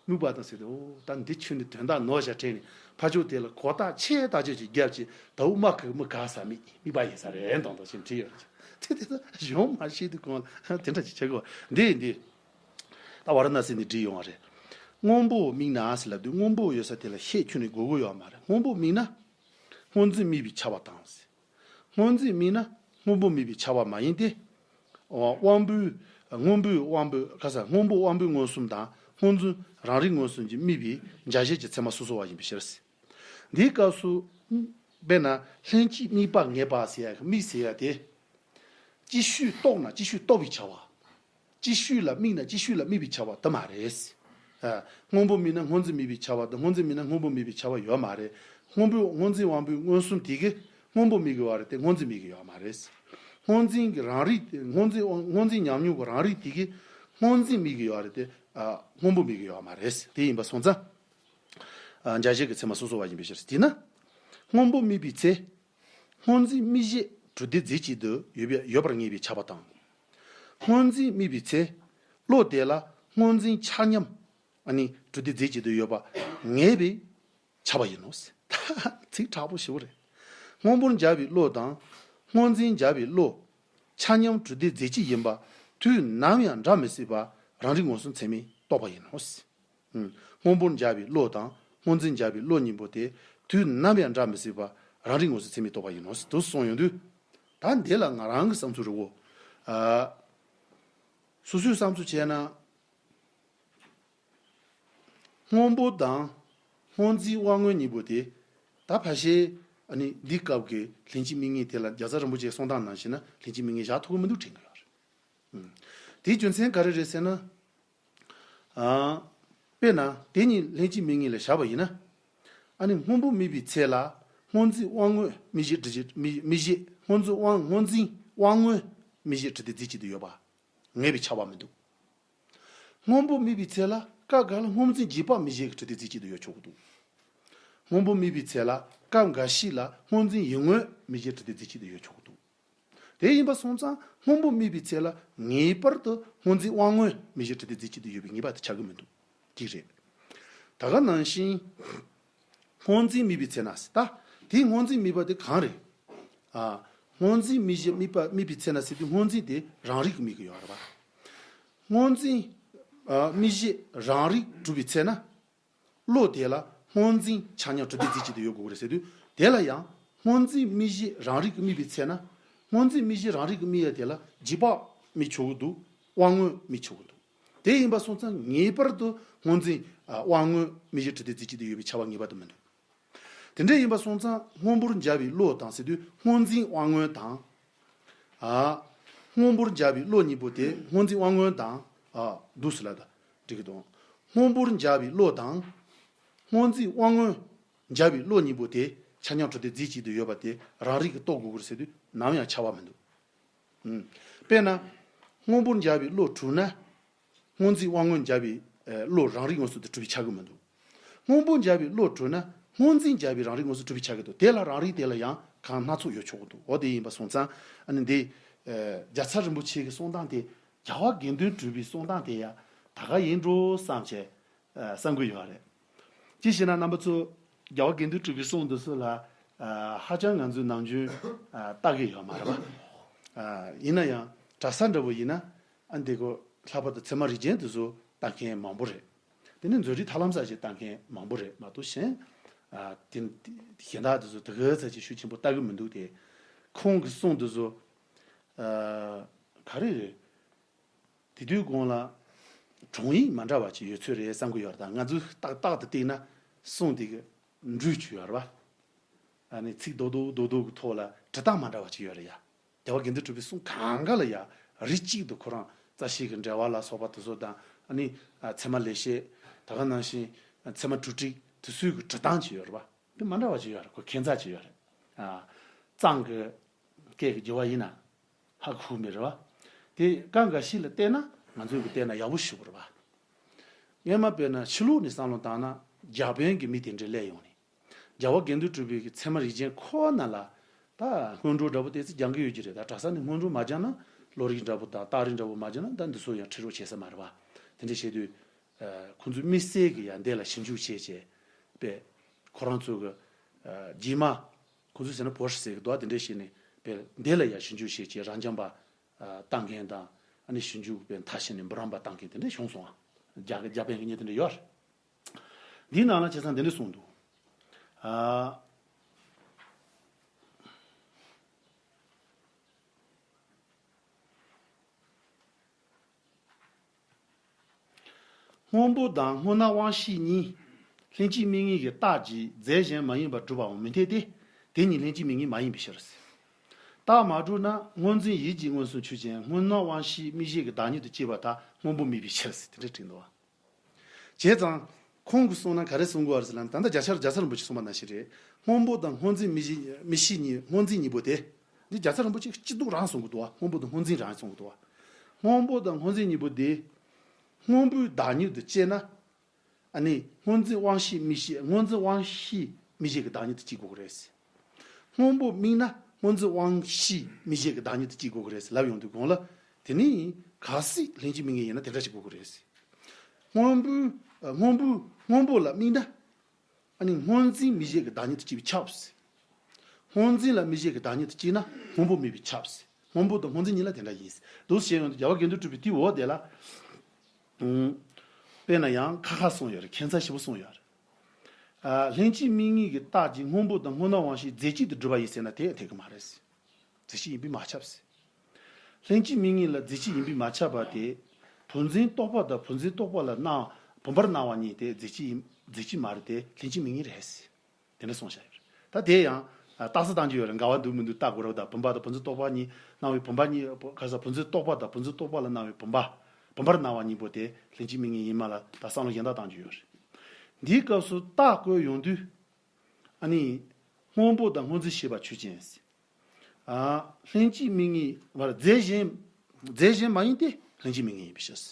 དམིགས་པ་དང་ཟེར་དུས་ཨོ་ད་འདི་ཁྱོད་ནི་དོན་དག་ནོར་བཞག་དྲན་ནས་ཕ་ཕྱོགས་དེ་ལ་གོ་རྟགས་ཆེ་ལྟ་ཅོ་ཅིག་རྒྱབ་ཅིག་ད་འུ་མ་ག་མུ་ག་ས་མི་དམིགས་པ་ཡིན་ས་རེད་མདོག་མདོག་ཅིག་བྲིས་ཡོད་རེད། དེ་དེ་ད་གཞུང་མ་ཤེས་དུས་གོང་ལ་དེ་འདྲ་ཅིག་བྱེད་དགོས་འདི་འདི། ད་ཝཱ་ར་ཎ་སི་ནས་བྲིས་ཡོང་བ་རེད། སྔོན་པོ་དམིགས་ན་ཟེར་ལབ་དུས་སྔོན་པོ་ཡོད་ས་དེ་ལ་ཤེད་ཁྱོན་ནས་དགོས་དགོས་ཡོད་མ་རེད། སྔོན་པོ་དམིགས་ན་སྔོ་འཛིན་དམིགས་པའི་ཆ་བ་དང་ཟེར། སྔོ་འཛིན་དམིགས་ན་སྔོན་པོ་དམིགས་པའི་ཆ་བ་མ་ཡིན་ཏེ། དབང་པོའི་སྔོན་པོའི་དབང་པོའི་ཁ་ས་སྔོན་པོ་དབང་པོའི་མངོན་སུམ་དང་སྔོ་འཛིན་རང་རིག་མངོན་སུམ་གྱིས་དམིགས་པའི་འཇལ་བྱེད་ཀྱི་ཚད་མ་སོ་སོ་བ་ཡིན་པའི་ཕྱིར་ཟེར། འདིའི་སྐབས་སུ་དཔེར་ན་ལྷན་ཅིག་དམིགས་པ་ངེས་པ་ཟེར་ཡ་གི་དམིགས་ཟེར་ཡ་དེ། ཅིག་ཤོས་རྟོགས་ན་ཅིག་ཤོས་རྟོགས་པའི་ཆ་བ། ཅིག་ཤོས་ལ་དམིགས་ན་ཅིག་ཤོས་ལ་དམིགས་པའི་ཆ་བ་དེ་མ་རེད། ཨ། སྔོན་པོ་དམིགས་ན་སྔོ་འཛིན་དམིགས་པའི་ཆ་བ་དང་སྔོ་འཛིན་དམིགས་ན་སྔོན་པོ་དམིགས་པའི་ཆ་བ་ཡོད་མ་རེད། སྔོན་པོ་སྔོ་འཛིན་དབང་པོའི་མངོན་སུམ་དེ་གིས་སྔོན་པོ་དམིགས་ཀྱི་ཡོད་རེད་དེ་སྔོ་འཛིན་དམིགས་ཀྱི་ཡོད་མ་རེད། སྔོ་འཛིན་གྱི་རང་རིག་དེ་སྔོ་འཛིན་སྔོ་འཛིན་ཉམས་མྱོང་གི་རང་རིག་དེ་གིས་སྔོ་འཛིན་དམིགས་ཀྱི་ཡོད་རེད་དེ། ཨ། སྔོན་པོ་དམིགས་ཀྱི་ཡོད་མ་རེད། དེ་ཡིན་པ་སོང་ཙང་། ཨ། འཇལ་བྱེད་ཀྱི་ཚད་མ་སོ་སོ་བ་ཡིན་པའི་ཕྱིར། དེས་ན། སྔོན་པོ་དམིགས་པའི་ཚེ། སྔོ་འཛིན་དམིགས་གཞི་གྲུབ་སྡེ་རྫས་གཅིག་ཏུ་ཡོད་པའི་ཡོད་པར་ངེས་པའི་ཆ་བ་དང་། སྔོ་འཛིན་དམིགས་པའི་ཚེ། བློ་དེ་ལ་སྔོ་འཛིན་ཆ་མཉམ། ཨ་ནི་གྲུབ་སྡེ་རྫས་གཅིག་ཏུ་ཡོད་པ་ངེས་པའི་ཆ་བ་ཡིན་ནོ། ཚིག་དྲག་པོ་ཞེ་པོ་རེད། སྔོན་པོར་འཇལ་བའི་བློ་དང་། སྔོ་འཛིན་འཇལ་བའི་བློ། ཆ་མཉམ་གྲུབ་སྡེ་རྫས་གཅིག་ཡིན་པ་དུས་ནམ་ཡང་འདྲ་མི་སྲིད་པ་རང་རིག་མངོན་སུམ་ཚད་མས་རྟོགས་པ་ཡིན་ནོ། སྔོན་པོར་འཇལ་བའི་བློ་དང་སྔོ་འཛིན་འཇལ་བའི་བློ་གཉིས་པོ་དེ་དུས་ནམ་ཡང་འདྲ་མི་སྲིད་པ་རང་རིག་མངོན་སུམ་ཚད་མས་རྟོགས་པ་ཡིན་ནོ། དུ་གསུངས་ཡོང་དུས། ད་འདི་ལ་ང་རང་གི་བསམ་ཚུལ་རེད་བོ། ཨ། སོ་སོའི་བསམ་ཚུལ་བྱས་ན། སྔོན་པོ་དང་སྔོ་འཛིན་དབང་མངོན་གཉིས་པོ་དེ། ད་ཕལ་ཆེར་ཨ་ནི་འདི་སྐབས་ཀྱི་ལྷན་ཅིག་དམིགས་ངེས་དེ་ལ་རྒྱལ་ཚབ་རིན་པོ་ཆེའི་གསུང་སྟངས་ནང་བཞིན་ན་ལྷན་ཅིག་དམིགས་ངེས་བཞག་ཐུབ་ཀྱི་མི་འདུག་དྲན་གྱི་ཡོད་རེད། དེའི་རྒྱུ་མཚན་ག་རེ་རེད་ཟེར་ན། ཨ། དཔེར་ན་དེ་གཉིས་ལྷན་ཅིག་དམིགས་ངེས་ལ་བཞག་པ་ཡིན་ན། ཨ་ནི་སྔོན་པོ་དམིགས་པའི་ཚེ་ལ་སྔོ་འཛིན་དབང་མངོན་དམིགས་གཞི་གྲུབ་སྡེ་དམིགས་གཞི་སྔོ་འཛིན་དབང་སྔོ་འཛིན་དབང་མངོན་དམིགས་གཞི་གྲུབ་སྡེ་རྫས་གཅིག་ཏུ་ཡོད་པ་ངེས་པའི་ཆ་བ་མི་འདུག་སྔོན་པོ་དམིགས་པའི་ཚེ་ལ་སྐབས་འགའ་ལ་སྔོ་འཛིན་རྗེས་དཔག་དམིགས་གཞི་གི་གྲུབ་སྡེ་རྫས་གཅིག་ཏུ་ཡོད་ཆོག་གི་འདུག་སྔོན་པོ་དམིགས་པའི་ཚེ་ལ་སྐབས་འགའ་ཞིག་ལ་སྔོ་འཛིན་ཡིད་མངོན་དམིགས་གཞི་གྲུབ་སྡེ་རྫས་གཅིག་ཏུ་ཡོད་ཆོག་གི་འདུག་དེ་ཡིན་པ་སོང་ཙང་སྔོན་པོ་དམིགས་པའི་ཚེ་ལ་ངེས་པར་དུ་སྔོ་འཛིན་དབང་མངོན་དམིགས་གཞི་གྲུབ་སྡེ་རྫས་གཅིག་ཏུ་ཡོད་པའི་ངེས་པ་དེ་ཆགས་ཀྱི་མི་འདུག་དེ་རེད། ད་ག་ནང་བཞིན། སྔོ་འཛིན་དམིགས་པའི་ཚེ་ན་ཟེར་ད། དེའི་སྔོ་འཛིན་དམིགས་པ་དེ་གང་རེད། ཨ། སྔོ་འཛིན་དམིགས་གཞི་དམིགས་པ་དམིགས་པའི་ཚེ་ན་ཟེར་དུས་སྔོ་འཛིན་དེ་རང་རིག་གི་དམིགས་ཀྱི་ཡོད་རེད་པ། སྔོ་འཛིན། ཨ། དམིགས་གཞི་རང་རིག་གྲུབ་པའི་ཚེ་ན། བློ་དེ་ལ་སྔོ་འཛིན་ཆ་མཉམ་གྲུབ་སྡེ་རྫས་གཅིག་ཏུ་ཡོད་དགོས་ཀྱི་རེད་ཟེར་དུས་དེ་ལ་ཡང་སྔོ་འཛིན་དམིགས་གཞི་རང་རིག་གི་དམིགས་པའི་ཚེ་ན། སྔོ་འཛིན་དམིགས་གཞི་རང་རིག་གི་དམིགས་ཡ་དེ་ལ་རྗེས་དཔག་དམིགས་ཆོག་གི་འདུག་དབང་མངོན་དམིགས་ཆོག་གི་འདུག་དེ་ཡིན་པ་སོང་ཙང་ངེས་པར་དུ་སྔོ་འཛིན། ཨ། དབང་མངོན་དམིགས་གཞི་གྲུབ་སྡེ་རྫས་གཅིག་ཏུ་ཡོད་པའི་ཆ་བ་ངེས་པར་དུ་མི་འདུག་དེ་འདྲ་ཡིན་པ་སོང་ཙང་སྔོན་པོར་འཇལ་བའི་བློ་དང་ཟེར་དུས་སྔོ་འཛིན་དབང་མངོན་དང་། ཨ། སྔོན་པོར་འཇལ་བའི་བློ་གཉིས་པོ་དེ་སྔོ་འཛིན་དབང་མངོན་དང་། ཨ། འདུག་སེ་ལབ་ད། འགྲིག་གི་འདུག་སྔོན་པོར་འཇལ་བའི་བློ་དང་། སྔོ་འཛིན་དབང་མངོན་འཇལ་བའི་བློ་གཉིས་པོ་དེ་ཆ་མཉམ་གྲུབ་སྡེ་རྫས་གཅིག་ཏུ་ཡོད་པ་དེ་རང་རིག་གིས་རྟོགས་དགོས་ཀྱི་རེད་ཟེར་དུས་ནམ་ཡང་ཆ་བ་མི་འདུག་ཨུམ། དཔེར་ན། སྔོན་པོར་འཇལ་བའི་བློ་གྲུབ་ན། སྔོ་འཛིན་དབང་མངོན་འཇལ་བའི་ཨ་བློ་རང་རིག་མངོན་སུམ་དུ་གྲུབ་པའི་ཆ་གི་མི་འདུག་སྔོན་པོ་འཇལ་བའི་བློ་གྲུབ་ན་སྔོ་འཛིན་འཇལ་བའི་རང་རིག་མངོན་སུམ་གྲུབ་པའི་ཆ་གི་འདུག་དེ་ལ་རང་རིག་དེ་ལ་ཡང་གང་སྣ་ཚོགས་ཡོད་ཆོག་གི་འདུག་འོ་དེ་ཡིན་པ་སོང་ཙང་ཨ་ནི་འདི་ཨ་རྒྱལ་ཚབ་རིན་པོ་ཆེ་གི་གསུང་སྟངས་དེ་རྒྱལ་བ་དགེ་འདུན་གྲུབ་པའི་གསུང་སྟངས་དེ་ཡང་ད་ག་ཡིན་འགྲོ་བསམ་བྱས་ཨ་བསམ་གི་ཡོད་རེད། ཅི་ཞེ་ན་རྣམ་པ་ཚོ་རྒྱལ་བ་དགེ་འདུན་གྲུབ་པའི་གསུང་འདི་ཚོ་ལ་ཨ་ཧ་ཅང་ང་ཚོས་ནམ་རྒྱུན་ཨ་བལྟ་གི་ཡོད་མ་རེད་པ། ཨ་ཡིན་ན་ཡང་གྲྭ་ས་འདྲ་བོ་ཡིན་ན། ཨ་འདི་གོ་ལྷག་པར་དུ་ཚད་མ་རིགས་ཅན་དེ་ཚོ་ལྟ་མཁན་མང་པོ་རེད། དེ་ནས་མཛོད་རིག་ཐར་ལམ་ས་ཞིག་ལྟ་མཁན་མང་པོ་རེད་མ་གཏོགས་གཞན། ཨ་དེ་གཞན་དག་དེ་ཚོ་དེ་ག་ཚད་ཅིག་ཤུགས་ཆེན་པོ་ལྟ་གི་མི་འདུག་དེ། ཁོང་གི་གསུང་དེ་ཚོ་ཨ་ག་རེ་རེད། དེ་དུས་གོང་ལ་དྲུང་ཡིག་མ་འདྲ་བ་ཅིག་ཡོད་ཚོད་རེད་བསམ་གི་ཡོད་རེད། ད་ང་ཚོས་ཏག་ཏག་ཏུ་བལྟས་ན་གསུང་དེ་གི་འགྲོས་ཅིག་ཡོད་རེད་པ། ཨ་ནི་ཚིག་རྡོག་རྡོག་རྡོག་རྡོག་གི་ཐོག་ལ་འབྲི་སྟངས་མ་འདྲ་བ་ཅིག་ཡོད་རེད་ཡ། རྒྱལ་བ་དགེ་འདུན་གྲུབ་པའི་གསུང་གང་ག་ལ་ཡ་རིགས་གཅིག་ཏུ་ཁོ་རང་རྩ་ཤེས་ཀྱི་འགྲེལ་པ་ལ་སོགས་པ་དེ་ཚོ་དང་ཨ་ནི་ཨ་ཚད་མ་ལེགས་བཤད་ད་ག་ནང་བཞིན་ཨ་ཚད་མ་གྲུབ་འབྲས་དེ་ཚོའི་གི་འབྲི་སྟངས་ཅིག་ཡོད་རེད་པ། དེ་མ་འདྲ་བ་ཅིག་ཡོད་རེད། ཁོ་ཁྱད་མཚར་ཅིག་ཡོད་རེད། ཨ་གཙང་གི་སྐད་ཀྱི་རྒྱུ་བ་ཡིན་ན་ཧ་གོ་མེད་རེད་པ། དེ་སྐབས་འགའ་ཞིག་ལ་བལྟས་ན་ ང་ཚོས་གི་བལྟས་ན་ཡག་པོ་ཞིག་རེད་པ། སྔོན་མ་དཔེར་ན་ཕྱི་ལོགས་ནས་བསམ་བློ་བཏང་ན་རྒྱ་བོད་ཀྱི་མི་དེ་འདྲ་སླེབས་ཡོང་ནས། རྒྱལ་བ་དགེ་འདུན་གྲུབ་པའི་གི་ཚད་མ་རིགས་ཅན་ཁོ་ན་ལ་ད་སྔོན་འགྲོ་འདྲ་པོ་དེ་ཚོ་སྦྱང་གི་ཡོད་ཀྱི་རེད། ད་གྲྭ་ས་ནས་སྔོན་འགྲོ་མ་སྦྱངས་ན་བློ་རིག་འདྲ་པོ་དང་རྟགས་རིགས་འདྲ་པོ་མ་སྦྱངས་ན་ད་འདི་ཚོ་ཡང་ཁྲིད་རོགས་བྱེད་ས་མ་རེད་པ། དེ་འདྲ་བྱེད་དུས། ཁོང་ཚོས་དམིགས་བསལ་གྱི་ཡང་འདི་ལ་ཞིབ་འཇུག་བྱས་བྱས་པས། ཁོ་རང་ཚོ་གི་རྗེས་མ་ཁོང་ཚོས་ཟེར་ན་བོ་ཧྲི་ཟེར་གི་འདུག་དེ་འདྲ་བྱས་ནས་པས་འདི་ལ་ཡང་ཞིབ་འཇུག་བྱས་བྱས་རང་རྐྱང་པ་ལྟ་མཁན་དང་ཨ་ནི་ཞིབ་འཇུག་པས་མཐའ་ཕྱིན་ནས་འབུམ་རམས་པ་བཏང་མཁན་དེ་འདྲ་བྱུང་སོང་ཨ། རྒྱ་རྒྱ་བན་གི་གཉེན་དེ་འདྲ་ཡོད་རེད། འདིའི་ནང་ལ་བྱས་ཙང་འདི་འདྲ་གསུངས་འདུག་ཨ། སྔོན་པོ་དང་སྔོ་ནག་དབང་ཤེས་གཉིས། ལྷན་ཅིག་དམིགས་ངེས་ཀྱི་རྟགས་ཀྱིས་རྫས་གཞན་མ་ཡིན་པར་སྒྲུབ་པའང་མི་འཐད་དེ། དེ་ཉིད་ལྷན་ཅིག་དམིགས་ངེས་མ་ཡིན་པའི་ཕྱིར། རྟགས་མ་གྲུབ་ན་སྔོ་འཛིན་ཡིད་ཀྱིས་མངོན་སུམ་ཆོས་ཅན། སྔོ་ནག་དབང་ཤེས་མིག་ཤེས་ཀྱི་བདག་ཉིད་དུ་སྐྱེས་པར་ཐལ། སྔོན་པོ་དམིགས་པའི་ཕྱིར། དེ་འདྲ་བྲིས་འདུག་བ། བྱས་ཙང་། ཁོང་གིས་གསུངས་ན་ག་རེ་གསུང་གི་ཡོད་རེད་ཟེར་ན་ད་ལྟ་རྒྱལ་ཚབ་རྒྱལ་ཚབ་རིན་པོ་ཆེས་གསུངས་པ་ནང་བཞིན་རེད། སྔོན་པོ་དང་སྔོ་འཛིན་མིག་ཤེས་མིག་ཤེས་གཉིས་སྔོ་འཛིན་གཉིས་པོ་དེ། འདི་རྒྱལ་ཚབ་རིན་པོ་ཆེ་སྤྱི་སྡུག་རང་གསུང་གི་འདུག་བ། སྔོན་པོ་དང་སྔོ་འཛིན་རང་གསུང་གི་འདུག་བ། སྔོན་པོ་དང་སྔོ་འཛིན་གཉིས་པོ་དེ། སྔོན་པོའི་བདག་ཉིད་དུ་སྐྱེས་ན། ཨ་ནི་སྔོ་འཛིན་དབང་ཤེས་མིག་ཤེས་སྔོ་འཛིན་དབང་ཤེས་མིག་ཤེས་ཀྱི་བདག་ཉིད་དུ་སྐྱེ་དགོས་ཀྱི་རེད། སྔོན་པོ་དམིགས་ན་སྔོ་འཛིན་དབང་ཤེས་མིག་ཤེས་ཀྱི་བདག་ཉིད་དུ་སྐྱེ་དགོས་ཀྱི་རེད་ལབ་ཡོང་དུས་གོང་ལ། དེ་ནི་གལ་སྲིད་ལྷན་ཅིག་དམིགས་ངེས་ཡིན་ན་དེ་འདྲ་ཞིག་དགོས་ཀྱི་རེད། སྔོན་པོའི་སྔོན་པོའི་སྔོན་པོ་ལ་དམིགས་ན། ཨ་ནི་སྔོ་འཛིན་མིག་ཤེས་ཀྱི་བདག་ཉིད་དུ་སྐྱེ་བས་ཁྱབ། སྔོ་འཛིན་ལ་མིག་ཤེས་ཀྱི་བདག་ཉིད་དུ་སྐྱེས་ན་སྔོན་པོ་དམིགས་པས་ཁྱབ། སྔོན་པོ་དང་སྔོ་འཛིན་གཉིས་ལ་དེ་འདྲ་ཡིན། འདུག་སེ་བྱས་ཡོང་དུས་རྒྱལ་བ་དགེ་འདུན་གྲུབ་པའི་དེའི་འོག་དེ་ལ། ཨུམ། དཔེར་ན་ཡང་ཁ་ཁ་གསུངས་ཡོད་རེད། ཁྱད་མཚར་ཞེ་པོ་གསུངས་ཡོད་རེད། ཨ། ལྷན་ཅིག་དམིགས་ངེས་ཀྱི་རྟགས་ཀྱིས་སྔོན་པོ་དང་སྔོ་ནག་དབང་ཤེས་རྫས་གཅིག་ཏུ་སྒྲུབ་པ་ཡིན་ཟེར་ན་དེ་འཐད་ཀྱི་མ་རེད། རྫས་གཅིག་ཡིན་པས་མ་ཁྱབ་ཟེར། ལྷན་ཅིག་དམིགས་ངེས་ལ་རྫས་གཅིག་ཡིན་པས་མ་ཁྱབ་པ་དེ། བུམ་འཛིན་རྟོག་པ་དང་བུམ་འཛིན་རྟོག་པ་ལ་སྣང་བུམ་པར་སྣང་བ་གཉིས་དེ་རྫས་གཅིག་ཡིན་རྫས་གཅིག་མ་རེད་དེ་ལྷན་ཅིག་དམིགས་ངེས་རེད་ཟེར། དེ་འདྲ་གསུངས་བཞག་ཡོད་རེད། ད་དེ་ཡང་རྟགས་གསལ་བཏང་རྒྱུ་ཡོད་རེད། འགལ་བ་འདུག་མི་འདུག་ལྟ་དགོས་རེད། ད་བུམ་པ་དང་བུམ་འཛིན་རྟོག་པ་གཉིས་སྣང་བའི་བུམ་པ་གཉིས་ག་ས་བུམ་འཛིན་རྟོག་པ་དང་བུམ་འཛིན་རྟོག་པ་ལ་སྣང་བའི་བུམ་པ་བུམ་པར་སྣང་བ་གཉིས་པོ་དེ་ལྷན་ཅིག་དམིགས་ངེས་ཡིན་མ་ལ་ད་བསམ་བློ་གཞན་དག་བཏང་རྒྱུ་ཡོད་རེད། འདིའི་སྐབས་སུ་རྟགས་བཀོད་ཡོང་དུས། ཨ་ནི། སྔོན་པོ་དང་སྔོ་འཛིན་ཤེས་པ་ཆོས་ཅན། ཨ། ལྷན་ཅིག་དམིགས་ངེས་བར་རྫས་གཞན། རྫས་གཞན་མ་ཡིན་ཏེ་ལྷན་ཅིག་དམིགས་ངེས་ཡིན་པའི་ཕྱིར།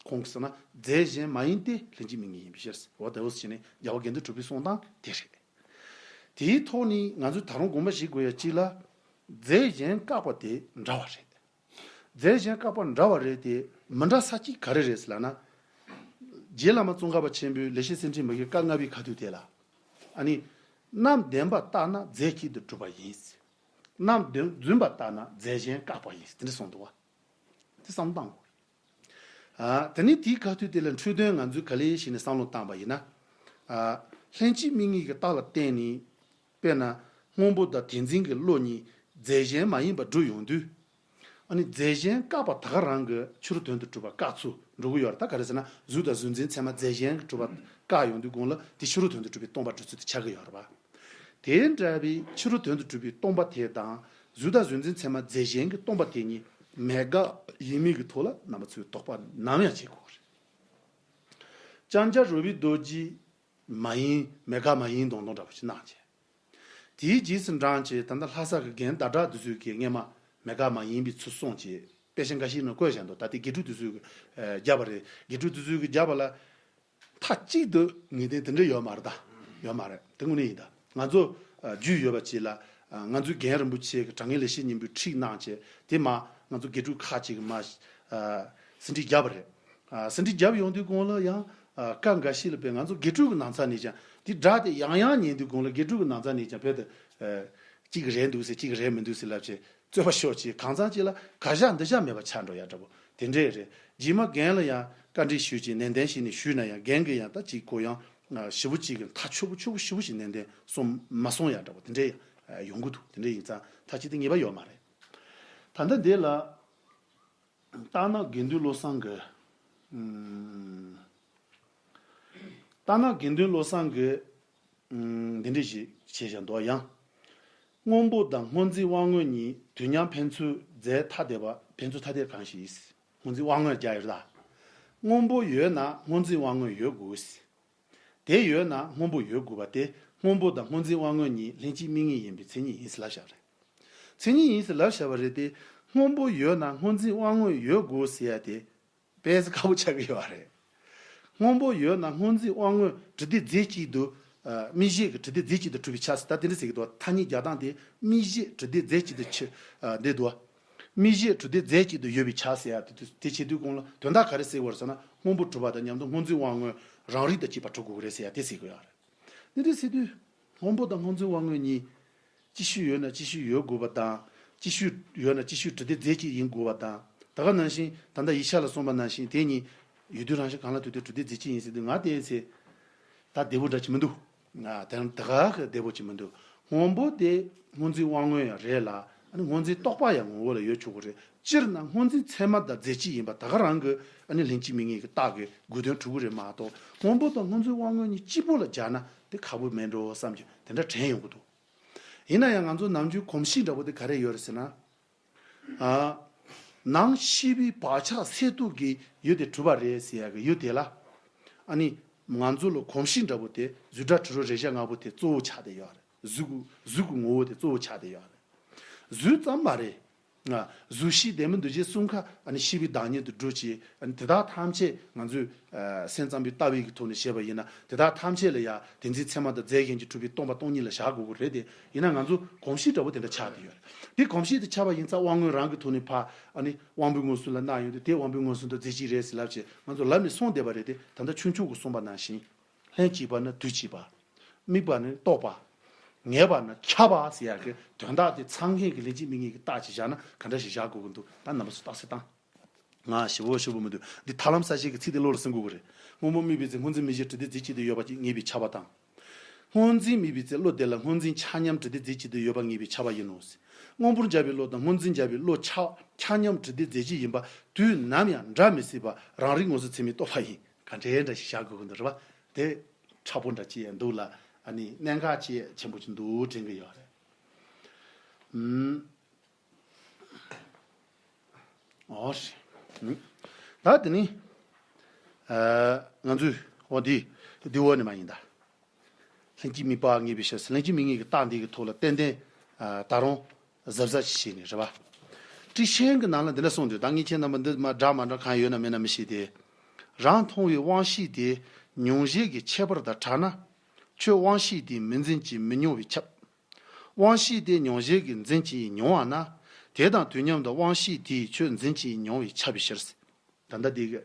ཁོང་གིས་ཟེར་ན་རྫས་གཞན་མ་ཡིན་ཏེ་ལྷན་ཅིག་དམིགས་ངེས་ཡིན་པའི་ཕྱིར། འོ་དེ་འོ་ཟེར་ནས་རྒྱལ་བ་དགེ་འདུན་གྲུབ་པའི་གསུང་སྟངས་དེ་རེད། དེའི་ཐོག་ནས་ང་ཚོས་ད་རུང་དགོངས་པ་བཞེས་དགོས་ཡ་གཅིག་ལ། རྫས་གཞན་བཀག་པ་དེ་འདྲ་བ་རེད། རྫས་གཞན་བཀག་པ་འདྲ་བ་རེད་དེ་མི་འདྲ་ས་གཅིག་ག་རེ་རེད་ཟེར་ལབ་ན། རྗེ་བླ་མ་ཙོང་ཁ་པ་ཆེན་པོས་ལེགས་བཤད་གསེར་ཕྲེང་མ་གི་བཀའ་ལྔ་པའི་ཁ་ཐུག་དེ་ལ། ཨ་ནི། རྣམ་བདེན་པ་ལྟར་ན་རྫས་གཅིག་ཏུ་གྲུབ་པ་ཡིན། རྣམ་བདེན་རྫུན་པ་ལྟར་ན་རྫས་གཞན་བཀག་པ་ཡིན་དེ་འདྲ་གསུངས་འདུག་བ། དེ་བསམ་བློ་བཏང་དགོས། ཨ། དེ་ནས་དེའི་ཁ་ཐུག་དེ་ལ་འཕྲོས་དོན་ང་ཚོས་ག་ལེ་ཞིག་ནས་བསམ་བློ་བཏང་པ་ཡིན་ན། ཨ། ལྷན་ཅིག་དམིགས་ངེས་ཀྱི་རྟགས་ལ་བརྟེན་ནས། དཔེར་ན། སྔོན་པོ་དང་དེ་འཛིན་གྱི་བློ་གཉིས་རྫས་གཞན་མ་ཡིན་པར་སྒྲུབ་ཡོང་དུས། ཨ་ནི་རྫས་གཞན་བཀག་པ་ད་ག་རང་གི་ཕྱི་རོལ་དོན་དུ་གྲུབ་པ་བཀག་ཚུལ་འགྲོ་གི་ཡོད་རེད། ད་ག་རེ་ཟེར་ན་གཟུགས་དང་གཟུགས་འཛིན་ཚད་མ་རྫས་གཞན་གྱིས་གྲུབ་པ་བཀག་ཡོང་དུས་གོང་ལ་དེ་ཕྱི་རོལ་དོན་དུ་གྲུབ་པའི་སྟོང་པ་སྒྲུབ་ཚུལ་དེ་ཆགས་ཀྱི་ཡོད་རེད་པ། དེ་འདྲ་བའི་ཕྱི་རོལ་དོན་དུ་གྲུབ་པའི་སྟོང་པ་དེ་དང་གཟུགས་དང་གཟུགས་འཛིན་ཚད་མ་རྫས་གཞན་གྱི་སྟོང་པ་དེ་གཉིས་མེད་དགག་ཡིན་མིན་གྱི་ཐོག་ལ་རྣམ་པ་ཚོས་དོགས་པ་ནམ་ཡང་བྱེད་དགོས་རེད། ལྕང་སྐྱ་རོལ་པའི་རྡོ་རྗེ་མ་ཡིན་མེད་དགག་མ་ཡིན་མདོག་མདོག་འདྲ་པོ་ཞིག་གནང་བྱས། དེའི་རྗེས་སུ་འབྲངས་བྱས་ད་ལྟ་ལྷ་ས་གི་རྒན་ཟླ་གྲགས་དེ་ཚོས་ཀྱིས་སྔས་མ་མེད་དགག་མ་ཡིན་པའི་ཚུལ་གསུངས་བྱས་དཔེ་ཆ་འགའ་ཞིག་ནང་བཀོད་བཞག་འདུག་ད་ལྟའི་དགེ་ཕྲུག་དེ་ཚོས་ཀྱིས་བརྒྱབ་པ་རེད། དགེ་ཕྲུག་དེ་ཚོས་ཀྱིས་བརྒྱབ་པ་ལ། མཐའ་གཅིག་ཏུ་ངེས་གཏན་དེ་འདྲ་ཡོད་མ་རེད་ད། ཡོད་མ་རེད། དེ་དངོས་གནས་ཡིན་ད། ང་ཚོ་རྒྱུས་ཡོད་པ་ཅིག་ལ་ང་ཚོའི་རྒན་རིན་པོ་ཆེ་གི་དྲང་ངེས་ལེགས་བཤད་སྙིང་པོའི་ཁྲིད་གནང་བྱས་དེ་མ་ང་ཚོ་དགེ་ཕྲུག་ཁག་ཅིག་གི་མ་ཟིན་བྲིས་བརྒྱབ་པ་རེད། ཟིན་བྲིས་བརྒྱབ་ཡོང་དུས་གོང་ལ་ཡང་བཀའ་འགའ་ཞིག་ལ་དཔེ་ང་ཚོ་དགེ་ཕྲུག་གི་ནང་ཚན་ནས་ཀྱང་དེ་སྒྲ་དེ་ཡང་ཡང་ཉན་དུས་གོང་ལ་དགེ་ཕྲུག་གི་ནང་ཚན་ནས་ཀྱང་བོད་དུ་གཅིག་རེད་འདུག་ཟེར་གཅིག་རེད་མི་འདུག་ཟེར་ལབ་བྱས། རྩོད་པ་ཤོར་ཅིག་གང་ཚང་ཅིག་ལ་ག་ཤ་འདི་ཤ་མེད་པ་ཆགས་འགྲོ་ཡ་འདྲ་པོ་དེ་འདྲས་རེད། རྗེས་མ་རྒན་ལ་ཡང་བཀའ་འདྲི་ཞུས་ཅིག་ནན་ཏན་བྱས་ནས་ཞུས་ན་ཡང་རྒན་གྱིས་ཡང་ད་ཅིག་གོ་ཡང་ཞེ་པོ་ཅིག་གི་མཐའ་ཆུ་བོ་ཆུ་བོ་ཞེ་པོ་ཞིག་ནན་ཏན་སོང་མ་སོང་ཡ་འདྲ་པོ་དེ་འདྲས་ཡང་ཡོང་གི་འདུག་དེ་འདྲས་ཡིན་ཙང་ད་ཅིག་དེ་ངེས་པ་ཡོད་མ་རེད། ད་ལྟ་འདི་ལ་རྟ་ནག་དགེ་འདུན་བློ་བཟང་གི་ཨུམ། རྟ་ནག་དགེ་འདུན་བློ་བཟང་གིས་ཨུམ། འདི་འདྲ་ཞིག་བྱས་བཞག་འདུག་ཡང་། སྔོན་པོ་དང་སྔོ་འཛིན་དབང་མངོན་གཉིས་དུས་མཉམ་ཕན་ཚུན་རྫས་ཐ་དད་པ་ཕན་ཚུན་ཐ་དད་གང་ཞིག་ཡིན། སྔོ་འཛིན་དབང་མངོན་རྒྱག་ཡོད་ལ། སྔོན་པོ་ཡོད་ན་སྔོ་འཛིན་དབང་མངོན་ཡོད་དགོས། དེ་ཡོད་ན་སྔོན་པོ་ཡོད་དགོས་པ་དེ་སྔོན་པོ་དང་སྔོ་འཛིན་དབང་མངོན་གཉིས་ལྷན་ཅིག་དམིགས་ངེས་ཡིན་པའི་མཚན་ཉིད་ཡིན་ཟེར་ལབ་བཞག་རེད། མཚན་ཉིད་ཡིན་ཟེར་ལབ་བཞག་པ་རེད་དེ། སྔོན་པོ་ཡོད་ན་སྔོ་འཛིན་དབང་མངོན་ཡོད་དགོས་ཟེར་ཡ་དེ། དཔེ་ཁག་པོ་ཆགས་ཀྱི་ཡོད་རེད། སྔོན་པོ་ཡོད་ན་སྔོ་འཛིན་དབང་མངོན་དྲི་ལྡན་རྫས་གཅིག་ཏུ། ཨ། མིག་ཤེས་ཀྱི་དྲི་ལྡན་རྫས་གཅིག་ཏུ་གྲུབ་པའི་ཆ་ཟེར། ད་དེ་འདྲ་ཟེར་གྱི་འདུག་ཐ་སྙད་རྒྱག་སྟངས་དེ་མིག་ཤེས་དྲི་ལྡན་རྫས་གཅིག་ཏུ་ཆེ། ཨ། འདི་འདུག་མིག་ཤེས་དྲི་ལྡན་རྫས་གཅིག་ཏུ་ཡོད་པའི་ཆ་ཟེར་ཡ་དེ། དེ་བྱེད་དུས་གོང་ལ་དོན་དག་ག་རེ་ཟེར་དགོས་རེད་ཟེར་ན། སྔོན་པོ་གྲུབ་པ་དང་མཉམ་དུ་སྔོ་འཛིན་དབང་མངོན་རང་རིག་དང་བཅས་པ་གྲུབ་དགོས་ཀྱི་རེད་ཟེར་ཡ་དེ་ཟེར་གྱི་ཡོད་རེད། འདི་འདྲ་ཟེར་དུས། སྔོན་པོ་དང་སྔོ་འཛིན་དབང་མངོན་གཉིས། ཅིག་ཤོས་ཡོད་ན་ཅིག་ཤོས་ཡོད་དགོས་པ་དང་། ཅིག་ཤོས་ཡོད་ན་ཅིག་ཤོས་དྲི་ལྡན་རྫས་གཅིག་ཡིན་དགོས་པ་དང་། ད་ག་ནང་བཞིན་ད་ལྟ་ཡིག་ཆ་ལ་གསུངས་པ་ནང་བཞིན་དེ་གཉིས་ཡོད་དུས་རང་བཞིན་གང་ལ་ལྟོས་ཏེ་དྲི་ལྡན་རྫས་གཅིག་ཡིན་ཟེར་དུས། ང་དེ་ཚེ་ད་བདེ་པོ་འདྲ་ཅིག་མི་འདུག་ང་དེ་ད་ག་གི་བདེ་པོ་ཅིག་མི་འདུག་སྔོན་པོ་དེ་སྔོ་འཛིན་དབང་མངོན་ཡང་རེད་ལ། ཨ་ནི་སྔོ་འཛིན་རྟོག་པ་ཡང་ངོ་བོ་ལ་ཡོད་ཆོག་གི་རེད། སྤྱིར་ན་སྔོ་འཛིན་ཚད་མ་དང་རྫས་གཅིག་ཡིན་པ་ད་ག་རང་གི། ཨ་ནི་ལྷན་སྐྱེས་མིང་ངེས་ཀྱི་རྟགས་ཀྱི་དགོས་དོན་གྲུབ་ཀྱི་རེད་མ་གཏོགས། སྔོན་པོ་དང་སྔོ་འཛིན་དབང་མངོན་གཉིས་གཅིག་པོ་ལ་སྦྱར་ན་དེ་ཁག་པོ་མེད་འགྲོ་བསམ་གྱི་དེ་འདྲ་དྲན་ཡོང་གི་འདུག་ཡིན་ན་ཡང་ང་ཚོ་ནམ་རྒྱུན་གོམས་གཤིས་འདྲ་པོ་དེ་ག་རེ་ཡོད་རེད་ཟེར་ན། ཨ། ནང་ཤེས་པའི་བག་ཆགས་སད་གཏུབ་ཀྱི་ཡུལ་དེ་གྲུབ་པ་རེད་ཟེར་ཡ་གི་ཡུལ་དེ་ལ། ཨ་ནི་ང་ཚོ་ལ་གོམས་གཤིས་འདྲ་པོ་དེ་གཟུགས་སྒྲ་དྲི་རོ་རེག་བྱ་ལྔ་པོ་དེ་གཙོ་བོ་ཆགས་བསྡད་ཡོད་རེད། གཟུགས་གཟུགས་ཀྱི་ངོ་བོ་དེ་གཙོ་བོ་ཆགས་བསྡད་ཡོད་རེད། གཟུགས་ཙམ་མ་རེད། ང་གཟུགས་ཤེས་ལྡན་མིན་འདུ་བྱེད་གསུམ་ཀ་ཨ་ནི་ཤེས་པའི་བདག་ཉིད་དུ་གྲུབ་ཅིང་། ཨ་ནི་དེ་དག་ཐམས་ཅད་ང་ཚོས། ཨ། སེམས་ཙམ་པའི་ལྟ་བའི་གི་ཐོག་ནས་བཤད་པ་ཡིན་ན། དེ་དག་ཐམས་ཅད་ལ་ཡང་བདེན་འཛིན་ཚད་མ་དང་རྫས་གཞན་གྱིས་གྲུབ་པའི་སྟོང་པ་སྟོང་ཉིད་ལ་བཞག་དགོས་ཀྱི་རེད་དེ། ཡིན་ན་ང་ཚོ་གོམས་གཤིས་འདྲ་པོ་དེ་འདྲ་ཆགས་བསྡད་ཡོད་རེད། དེ་གོམས་གཤིས་དེ་ཆགས་པ་ཡིན་ཙང་དབང་མངོན་རང་གི་ཐོག་ནས་ཕར། ཨ་ནི་དབང་པོའི་མངོན་སུམ་ལ་སྣང་ཡོང་དུས་དེ་དབང་པོའི་མངོན་སུམ་དང་རྫས་གཅིག་རེད་ཟེར་ལབ་བྱས་ང་ཚོ་ལབ་ནས་སོང་བསྡད་པ་རེད་དེ། ད་ལྟ་ཆོས་མཆོག་གིས་གསུངས་པ་ནང་བཞིན། ལྷན་ཅིག་པ་ནི་དུས་གཅིག་པ། དམིགས་པ་ནི་རྟོག་པ། ངེས་པ་ནི་ཁྱབ་པ་ཟེར་ཡག་གི་དོན་དག་དེ་ཚང་མཁན་གྱི་ལྷན་སྐྱེས་མིང་ངེས་ཀྱི་རྟགས་ཅིག་བཞག་ན་ག་འདྲ་ཞིག་བཞག་དགོས་ཀྱི་འདུག་ད་རྣམ་པ་ཚོ་རྟགས་གསལ་བཏང་། ང་ཞེ་པོ་ཞེ་པོ་མི་འདུག་འདི་ཐར་ལམ་གསལ་བྱེད་ཀྱི་ཚིག་དེ་བློ་ལ་སིམ་དགོས་ཀྱི་རེད། སྔོན་པོ་དམིགས་པའི་ཚེ་སྔོ་འཛིན་མིག་ཤེས་དྲི་ལྡན་རྫས་གཅིག་ཏུ་ཡོད་པ་ངེས་པའི་ཁྱབ་པ་དང་། སྔོ་འཛིན་དམིགས་པའི་ཚེ་བློ་དེ་ལ་སྔོ་འཛིན་ཆ་མཉམ་དྲི་ལྡན་རྫས་གཅིག་ཏུ་ཡོད་པ་ངེས་པའི་ཁྱབ་པ་ཡིན་ནོ། སྔོན་པོར་འཇགས་པའི་བློ་དང་སྔོ་འཛིན་འཇགས་པའི་བློ་ཆ་ཆ་མཉམ་དྲི་ལྡན་རྫས་གཅིག་ཡིན་པ་དུས་ནམ་ཡང་འདྲ་མི་སྲིད་པ་རང་རིག་མངོན་སུམ་ཚད་མའི་རྟོགས་པ་ཡིན། ག་འདྲའི་འདྲ་ཞིག་བཞག་དགོས་ཀྱི་འདུག་རེད་པ། དེ་མཁྲེགས་པོ་འདྲ་ཅིག་འདུག་ལ། ཨ་ནི་གནད་འགག་ཅིག་ཆེན་པོ་ཅིག་འདུག་དྲན་གྱི་ཡོད་རེད། ཨུམ། ཨོ་ཧྲི། ཨུམ། ད་དེ་ནི། ཨ། ང་ཚོས་འོ་འདི་འདི་འོ་ནི་མ་ཡིན་ད། ལྷན་སྐྱེས་དམིགས་པ་ངེས་པའི་ཕྱིར། ལྷན་སྐྱེས་མིང་ངེས་ཀྱི་རྟགས་འདི་གི་ཐོག་ལ་ཏན་ཏན། ཨ། ད་རུང་གཟབ་གཟབ་ཅིག་བྱས་ནས་རེད་པ། ཊཱིཀ་ཆེན་གྱི་ནང་ལ་འདི་འདྲ་གསུངས་འདུག་ད་ངས་ཁྱེད་རྣམ་པ་འདི་མ་འདྲ་མ་འདྲ་གང་ཡོད་ན་མེད་ན་མི་ཤེས་ཏེ། རང་མཐོང་བའི་དབང་ཤེས་དེ་མྱོང་བྱེད་ཀྱི་ཁྱད་པར་དང་བྲལ་ན། ཁྱོད་དབང་ཤེས་དེས་མི་འཛིན་ཅིང་མི་མྱོང་བས་ཁྱབ། དབང་ཤེས་དེ་མྱོང་བྱེད་ཀྱིས་འཛིན་ཅིང་མྱོང་བ་ན། དེ་དང་དུས་མཉམ་དུ་དབང་ཤེས་དེས་ཁྱོད་འཛིན་ཅིང་མྱོང་བས་ཁྱབ་པའི་ཕྱིར། ད་ལྟ་འདི་གི་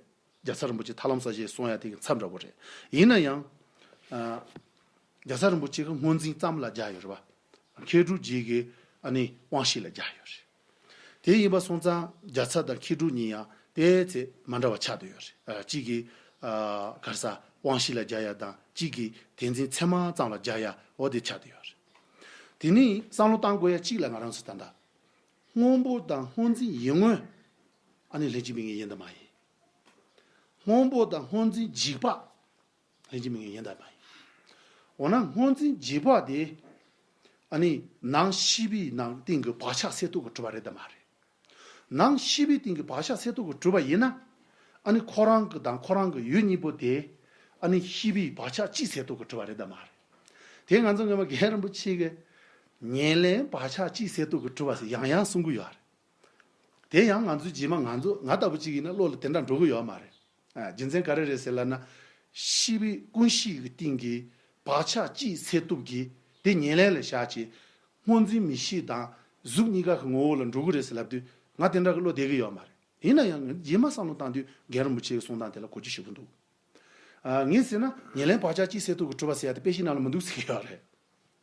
རྒྱལ་ཚབ་རིན་པོ་ཆེ་ཐར་ལམ་གསལ་བྱེད་གསུང་ཡ་དེ་གི་མཚམས་འདྲ་པོ་རེད། ཡིན་ན་ཡང་། ཨ། རྒྱལ་ཚབ་རིན་པོ་ཆེ་གི་སྔོ་འཛིན་ཙམ་ལ་སྦྱར་ཡོད་རེད་པ། མཁས་གྲུབ་རྗེ་གི་ཨ་ནི་དབང་ཤེས་ལ་སྦྱར་ཡོད་རེད། དེ་ཡིན་པ་སོང་ཙང་རྒྱལ་ཚབ་དང་མཁས་གྲུབ་གཉིས་ཡང་དེ་ཚེ་མ་འདྲ་བ་ཆགས་བསྡད་ཡོད་རེད། ཨ། གཅིག་གིས། ཨ། ག་རེ་ཟ། དབང་ཤེས་ལ་སྦྱར་ཡ་དང་། གཅིག་གིས་བདེན་འཛིན་ཚད་མ་ཙམ་ལ་སྦྱར་ཡ། འོ་དེ་ཆགས་བསྡད་ཡོད་རེད། དེ་ནི་བསམ་བློ་བཏང་དགོས་ཡ་གཅིག་ལ་ང་རང་ཚོ་ད་ལྟ། སྔོན་པོ་དང་སྔོ་འཛིན་ཡིན་ངོས། ཨ་ནི་ལྷན་སྐྱེས་མིང་ངེས་ཡིན་དང་མ་ཡིན། སྔོན་པོ་དང་སྔོ་འཛིན་འཇིག་པ། ལྷན་སྐྱེས་མིང་ངེས་ཡིན་དང་མ་ཡིན། འོ་ན་སྔོ་འཛིན་འཇིག་པ་དེ། ཨ་ནི་ནང་ཤེས་པའི་ནང་སྟེང་གི་བག་ཆགས་སད་གཏུབ་ཀྱིས་གྲུབ་པ་རེད་དམ་མ་རེད། ནང་ཤེས་པའི་སྟེང་གི་བག་ཆགས་སད་གཏུབ་ཀྱིས་གྲུབ་པ་ཡིན་ན། ཨ་ནི་ཁོ་རང་གི་དང་ཁོ་རང་གི་ཡུལ་གཉིས་པོ་དེ། ཨ་ནི་ཤེས་པའི་བག་ཆགས་གཅིག་སད་གཏུབ་ཀྱིས་གྲུབ་པ་རེད་དམ་མ་རེད། དེ་ང་ཚོ་སྔོན་མ་རྒན་རིན་པོ་ཆེ་གིས་ཉེར་ལེན་བག་ཆགས་གཅིག་སད་གཏུབ་ཀྱིས་གྲུབ་པ་ཟེར་ཡང་ཡང་གསུང་གི་ཡོད་རེད། དེ་ཡང་ང་ཚོའི་རྗེས་མ་ང་ཚོ་ང་ལྟ་བུ་གཅིག་ཡིན་ན་བློ་ལ་དེ་འདྲ་འགྲོ་གི་ཡོད་མ་རེད། ཨ། རྒྱུ་མཚན་ག་རེ་རེད་ཟེར་ལབ་ན། ཤེས་པའི་ཀུན་ཤེས་ཀྱི་སྟེང་གི་བག་ཆགས་གཅིག་སད་གཏུབ་ཀྱིས་དེ་ཉེར་ལེན་ལ་བཞག་བྱས། སྔོ་འཛིན་མིག་ཤེས་དང་གཟུགས་གཉིས་ཀ་གི་ངོ་བོ་ལ་འགྲོ་གི་རེད་ཟེར་ལབ་དུས་ང་དེ་འདྲ་གི་བློ་བདེ་གི་ཡོད་མ་རེད། ཡིན་ན་ཡང་ངས་རྗེས་མ་བསམ་བློ་བཏང་དུས་རྒན་རིན་པོ་ཆེའི་གསུང་སྟངས་དེ་ལ་གོ་རྒྱུ་ཞེ་པོ་འདུག་ཨ། ངས་ཟེར་ན་ཉེར་ལེན་བག་ཆགས་གཅིག་སད་གཏུབ་ཀྱིས་གྲུབ་པ་ཟེར་ཡ་དེ་དཔེ་ཆའི་ནང་ལ་མི་འདུག་ཟེར་གྱི་ཡོད་རེད།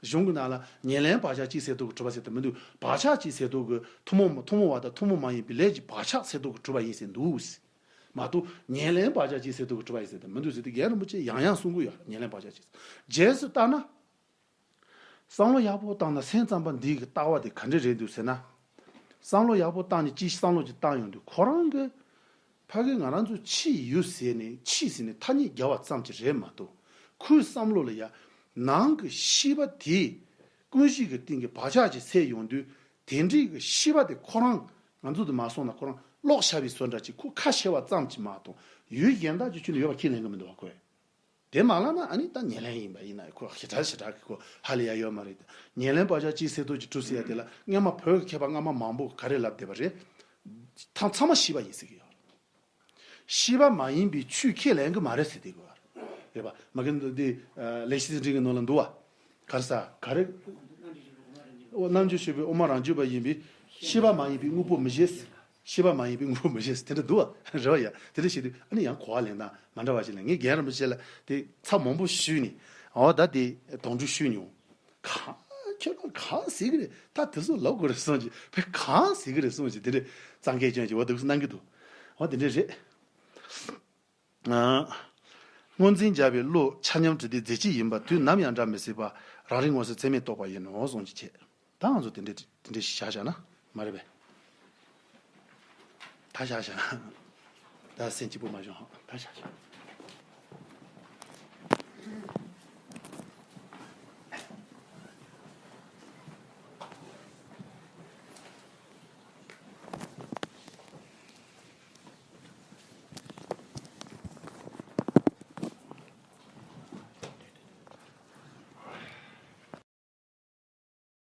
གཞུང་གི་ནང་ལ་ཉེར་ལེན་བག་ཆགས་གཅིག་སད་གཏུབ་ཀྱིས་གྲུབ་པ་ཟེར་དེ་མི་འདུག་བག་ཆགས་གཅིག་སད་གཏུབ་ཀྱིས་ཐུན་མོང་མ་ཐུན་མོང་བ་དང་ཐུན་མོང་མ་ཡིན་པའི་ལས་ཀྱི་བག་ཆགས་སད་གཏུབ་ཀྱིས་གྲུབ་པ་ཡིན་ཟེར་འདུག་མ་གཏོགས་ཉེར་ལེན་བག་ཆགས་གཅིག་སད་གཏུབ་ཀྱིས་གྲུབ་པ་ཡིན་ཟེར་དེ་མི་འདུག་ཟེར་དེ་རྒན་རིན་པོ་ཆེས་ཡང་ཡང་གསུང་གི་ཡོད་རེད། ཉེར་ལེན་བག་ཆགས་གཅིག་རྗེས་སུ་ལྟ་ན། བསམ་བློ་ཡག་པོ་བཏང་ན་སེམས་ཙམ་པ་འདི་གི་ལྟ་བ་དེ་ག་འདྲ་རེད་འདུག་ཟེར་ན། བསམ་བློ་ཡག་པོ་བཏང་ནས་ཅིག་བསམ་བློ་ཅིག་བཏང་ཡོང་དུས་ཁོ་རང་གི་ཕ་གི་ང་རང་ཚོ་ཕྱི་ཡུལ་ཟེར་ནས་ཕྱི་ཟེར་ནས་ཐ་སྙད་རྒྱག་པ་ཙམ་ཅིག་རེད་མ་གཏོགས། ཁོའི་བསམ་བློ་ལ་ཡ། ནང་གི་ཤེས་པ་དེས་ཀུན་གཞི་གི་སྟེང་གི་བག་ཆགས་ཅིག་སད་ཡོང་དུས། དེ་འདྲའི་གི་ཤེས་པ་དེ་ཁོ་རང་ང་ཚོ་དུ་མ་སོང་ན་ཁོ་རང་ལོག་ཤ་བའི་བཟོ་འདྲ་ཅིག་ཁོ་ཁ་ཕྱེ་བ་ཙམ་ཅིག་མ་གཏོགས་ཡུལ་གཞན་དག་ཅིག་ཁྱོན་ནས་ཡོད་པ་ཁས་ལེན་གི་མི་འདུག་བ་ཁོས། དེ་མ་ལབ་ན་ཨ་ནི་ད་ཉེར་ལེན་ཡིན་པ་ཡིན་ན་ཁོ་ཞེ་དྲག་ཞེ་དྲག་གི་ཁོ་ཧ་ལས་ཡ་ཡོད་མ་རེད། ཉེར་ལེན་བག་ཆགས་གཅིག་སད་གཏུབ་ཀྱིས་གྲུབ་ཟེར་ཡ་དེ་ལ་སྔོན་མ་བོད་ཀྱི་མཁས་པ་སྔ་མ་མང་པོ་ག་རེ་ལབ་བསྡད་པ་རེད། ཐམས་ཚང་མ་ཤེས་པ་ཡིན་ཟེར་གི་ཡོད་རེད། ཤེས་པ་མ་ཡིན་པའི་ཆོས་ཁས་ལེན་གྱི་མ་རེད་ཟེར་དེ་གོ། རེད་པ། མ་གི་འདི་ལས་ཤེས་འདྲི་གི་ནང་ལ་འདུག་བ། ག་རེ་ཟ་ག་རེ། རྣམ་འགྱུར་ཞུགས་པའི་དབུ་མ་རང་རྒྱུད་པ་ཡིན་པས་ཤེས་པ་མ་ཡིན་པའི་དངོས་པོ་མི་བཞེད། ཤེས་པ་མ་ཡིན་པའི་དངོས་པོ་མི་བཞེད་དེ་འདྲ་འདུག་བ། རེད་བ་ཡ། དེ་འདྲ་བྱེད་དུས་ཨ་ནི་ཡང་གོ་བ་ལེན་སྟངས་མ་འདྲ་བ་ཞིག་ལ། ངས་རྒན་རིན་པོ་ཆེ་ལ་དེ་ཚར་མང་པོ་ཞུས་ནས། འོ་ད་དེ་དོགས་འདྲི་ཞུས་མྱོང་། གང་ཁྱོད་རང་གང་ཟེར་གི་རེད། ད་དེ་ཚོ་ལབ་དགོས་རེད་གསུངས་ཀྱི་བས། གང་ཟེར་གི་རེད་གསུངས་ཀྱི་དེ་འདྲ་གཙང་སྐད་སྐྱོན་གྱི་འོ་འདུག་སེ་གནང་གི་འདུག་འོ་དེ་འདྲ་རེད། ཨ། སྔོ་འཛིན་རྒྱབ་པའི་བློ་ཆ་མཉམ་དྲི་དེ་རྫས་གཅིག་ཡིན་པ་དུས་ནམ་ཡང་འདྲ་མི་སྲིད་པ། རང་རིག་མངོན་སུམ་ཚད་མས་རྟོགས་པ་ཡིན་ནོ་གསུངས་ཀྱི་བྱས། ད་ང་ཚོ་དེ་འདྲ་དེ་འདྲ་ཞིག་བཞག་བཞག་ན་མ་རེད་པས། ད་བཞག་བཞག་ད་སེམས་སྐྱིད་པོ་མ་བྱུང་ད་བཞག་བཞག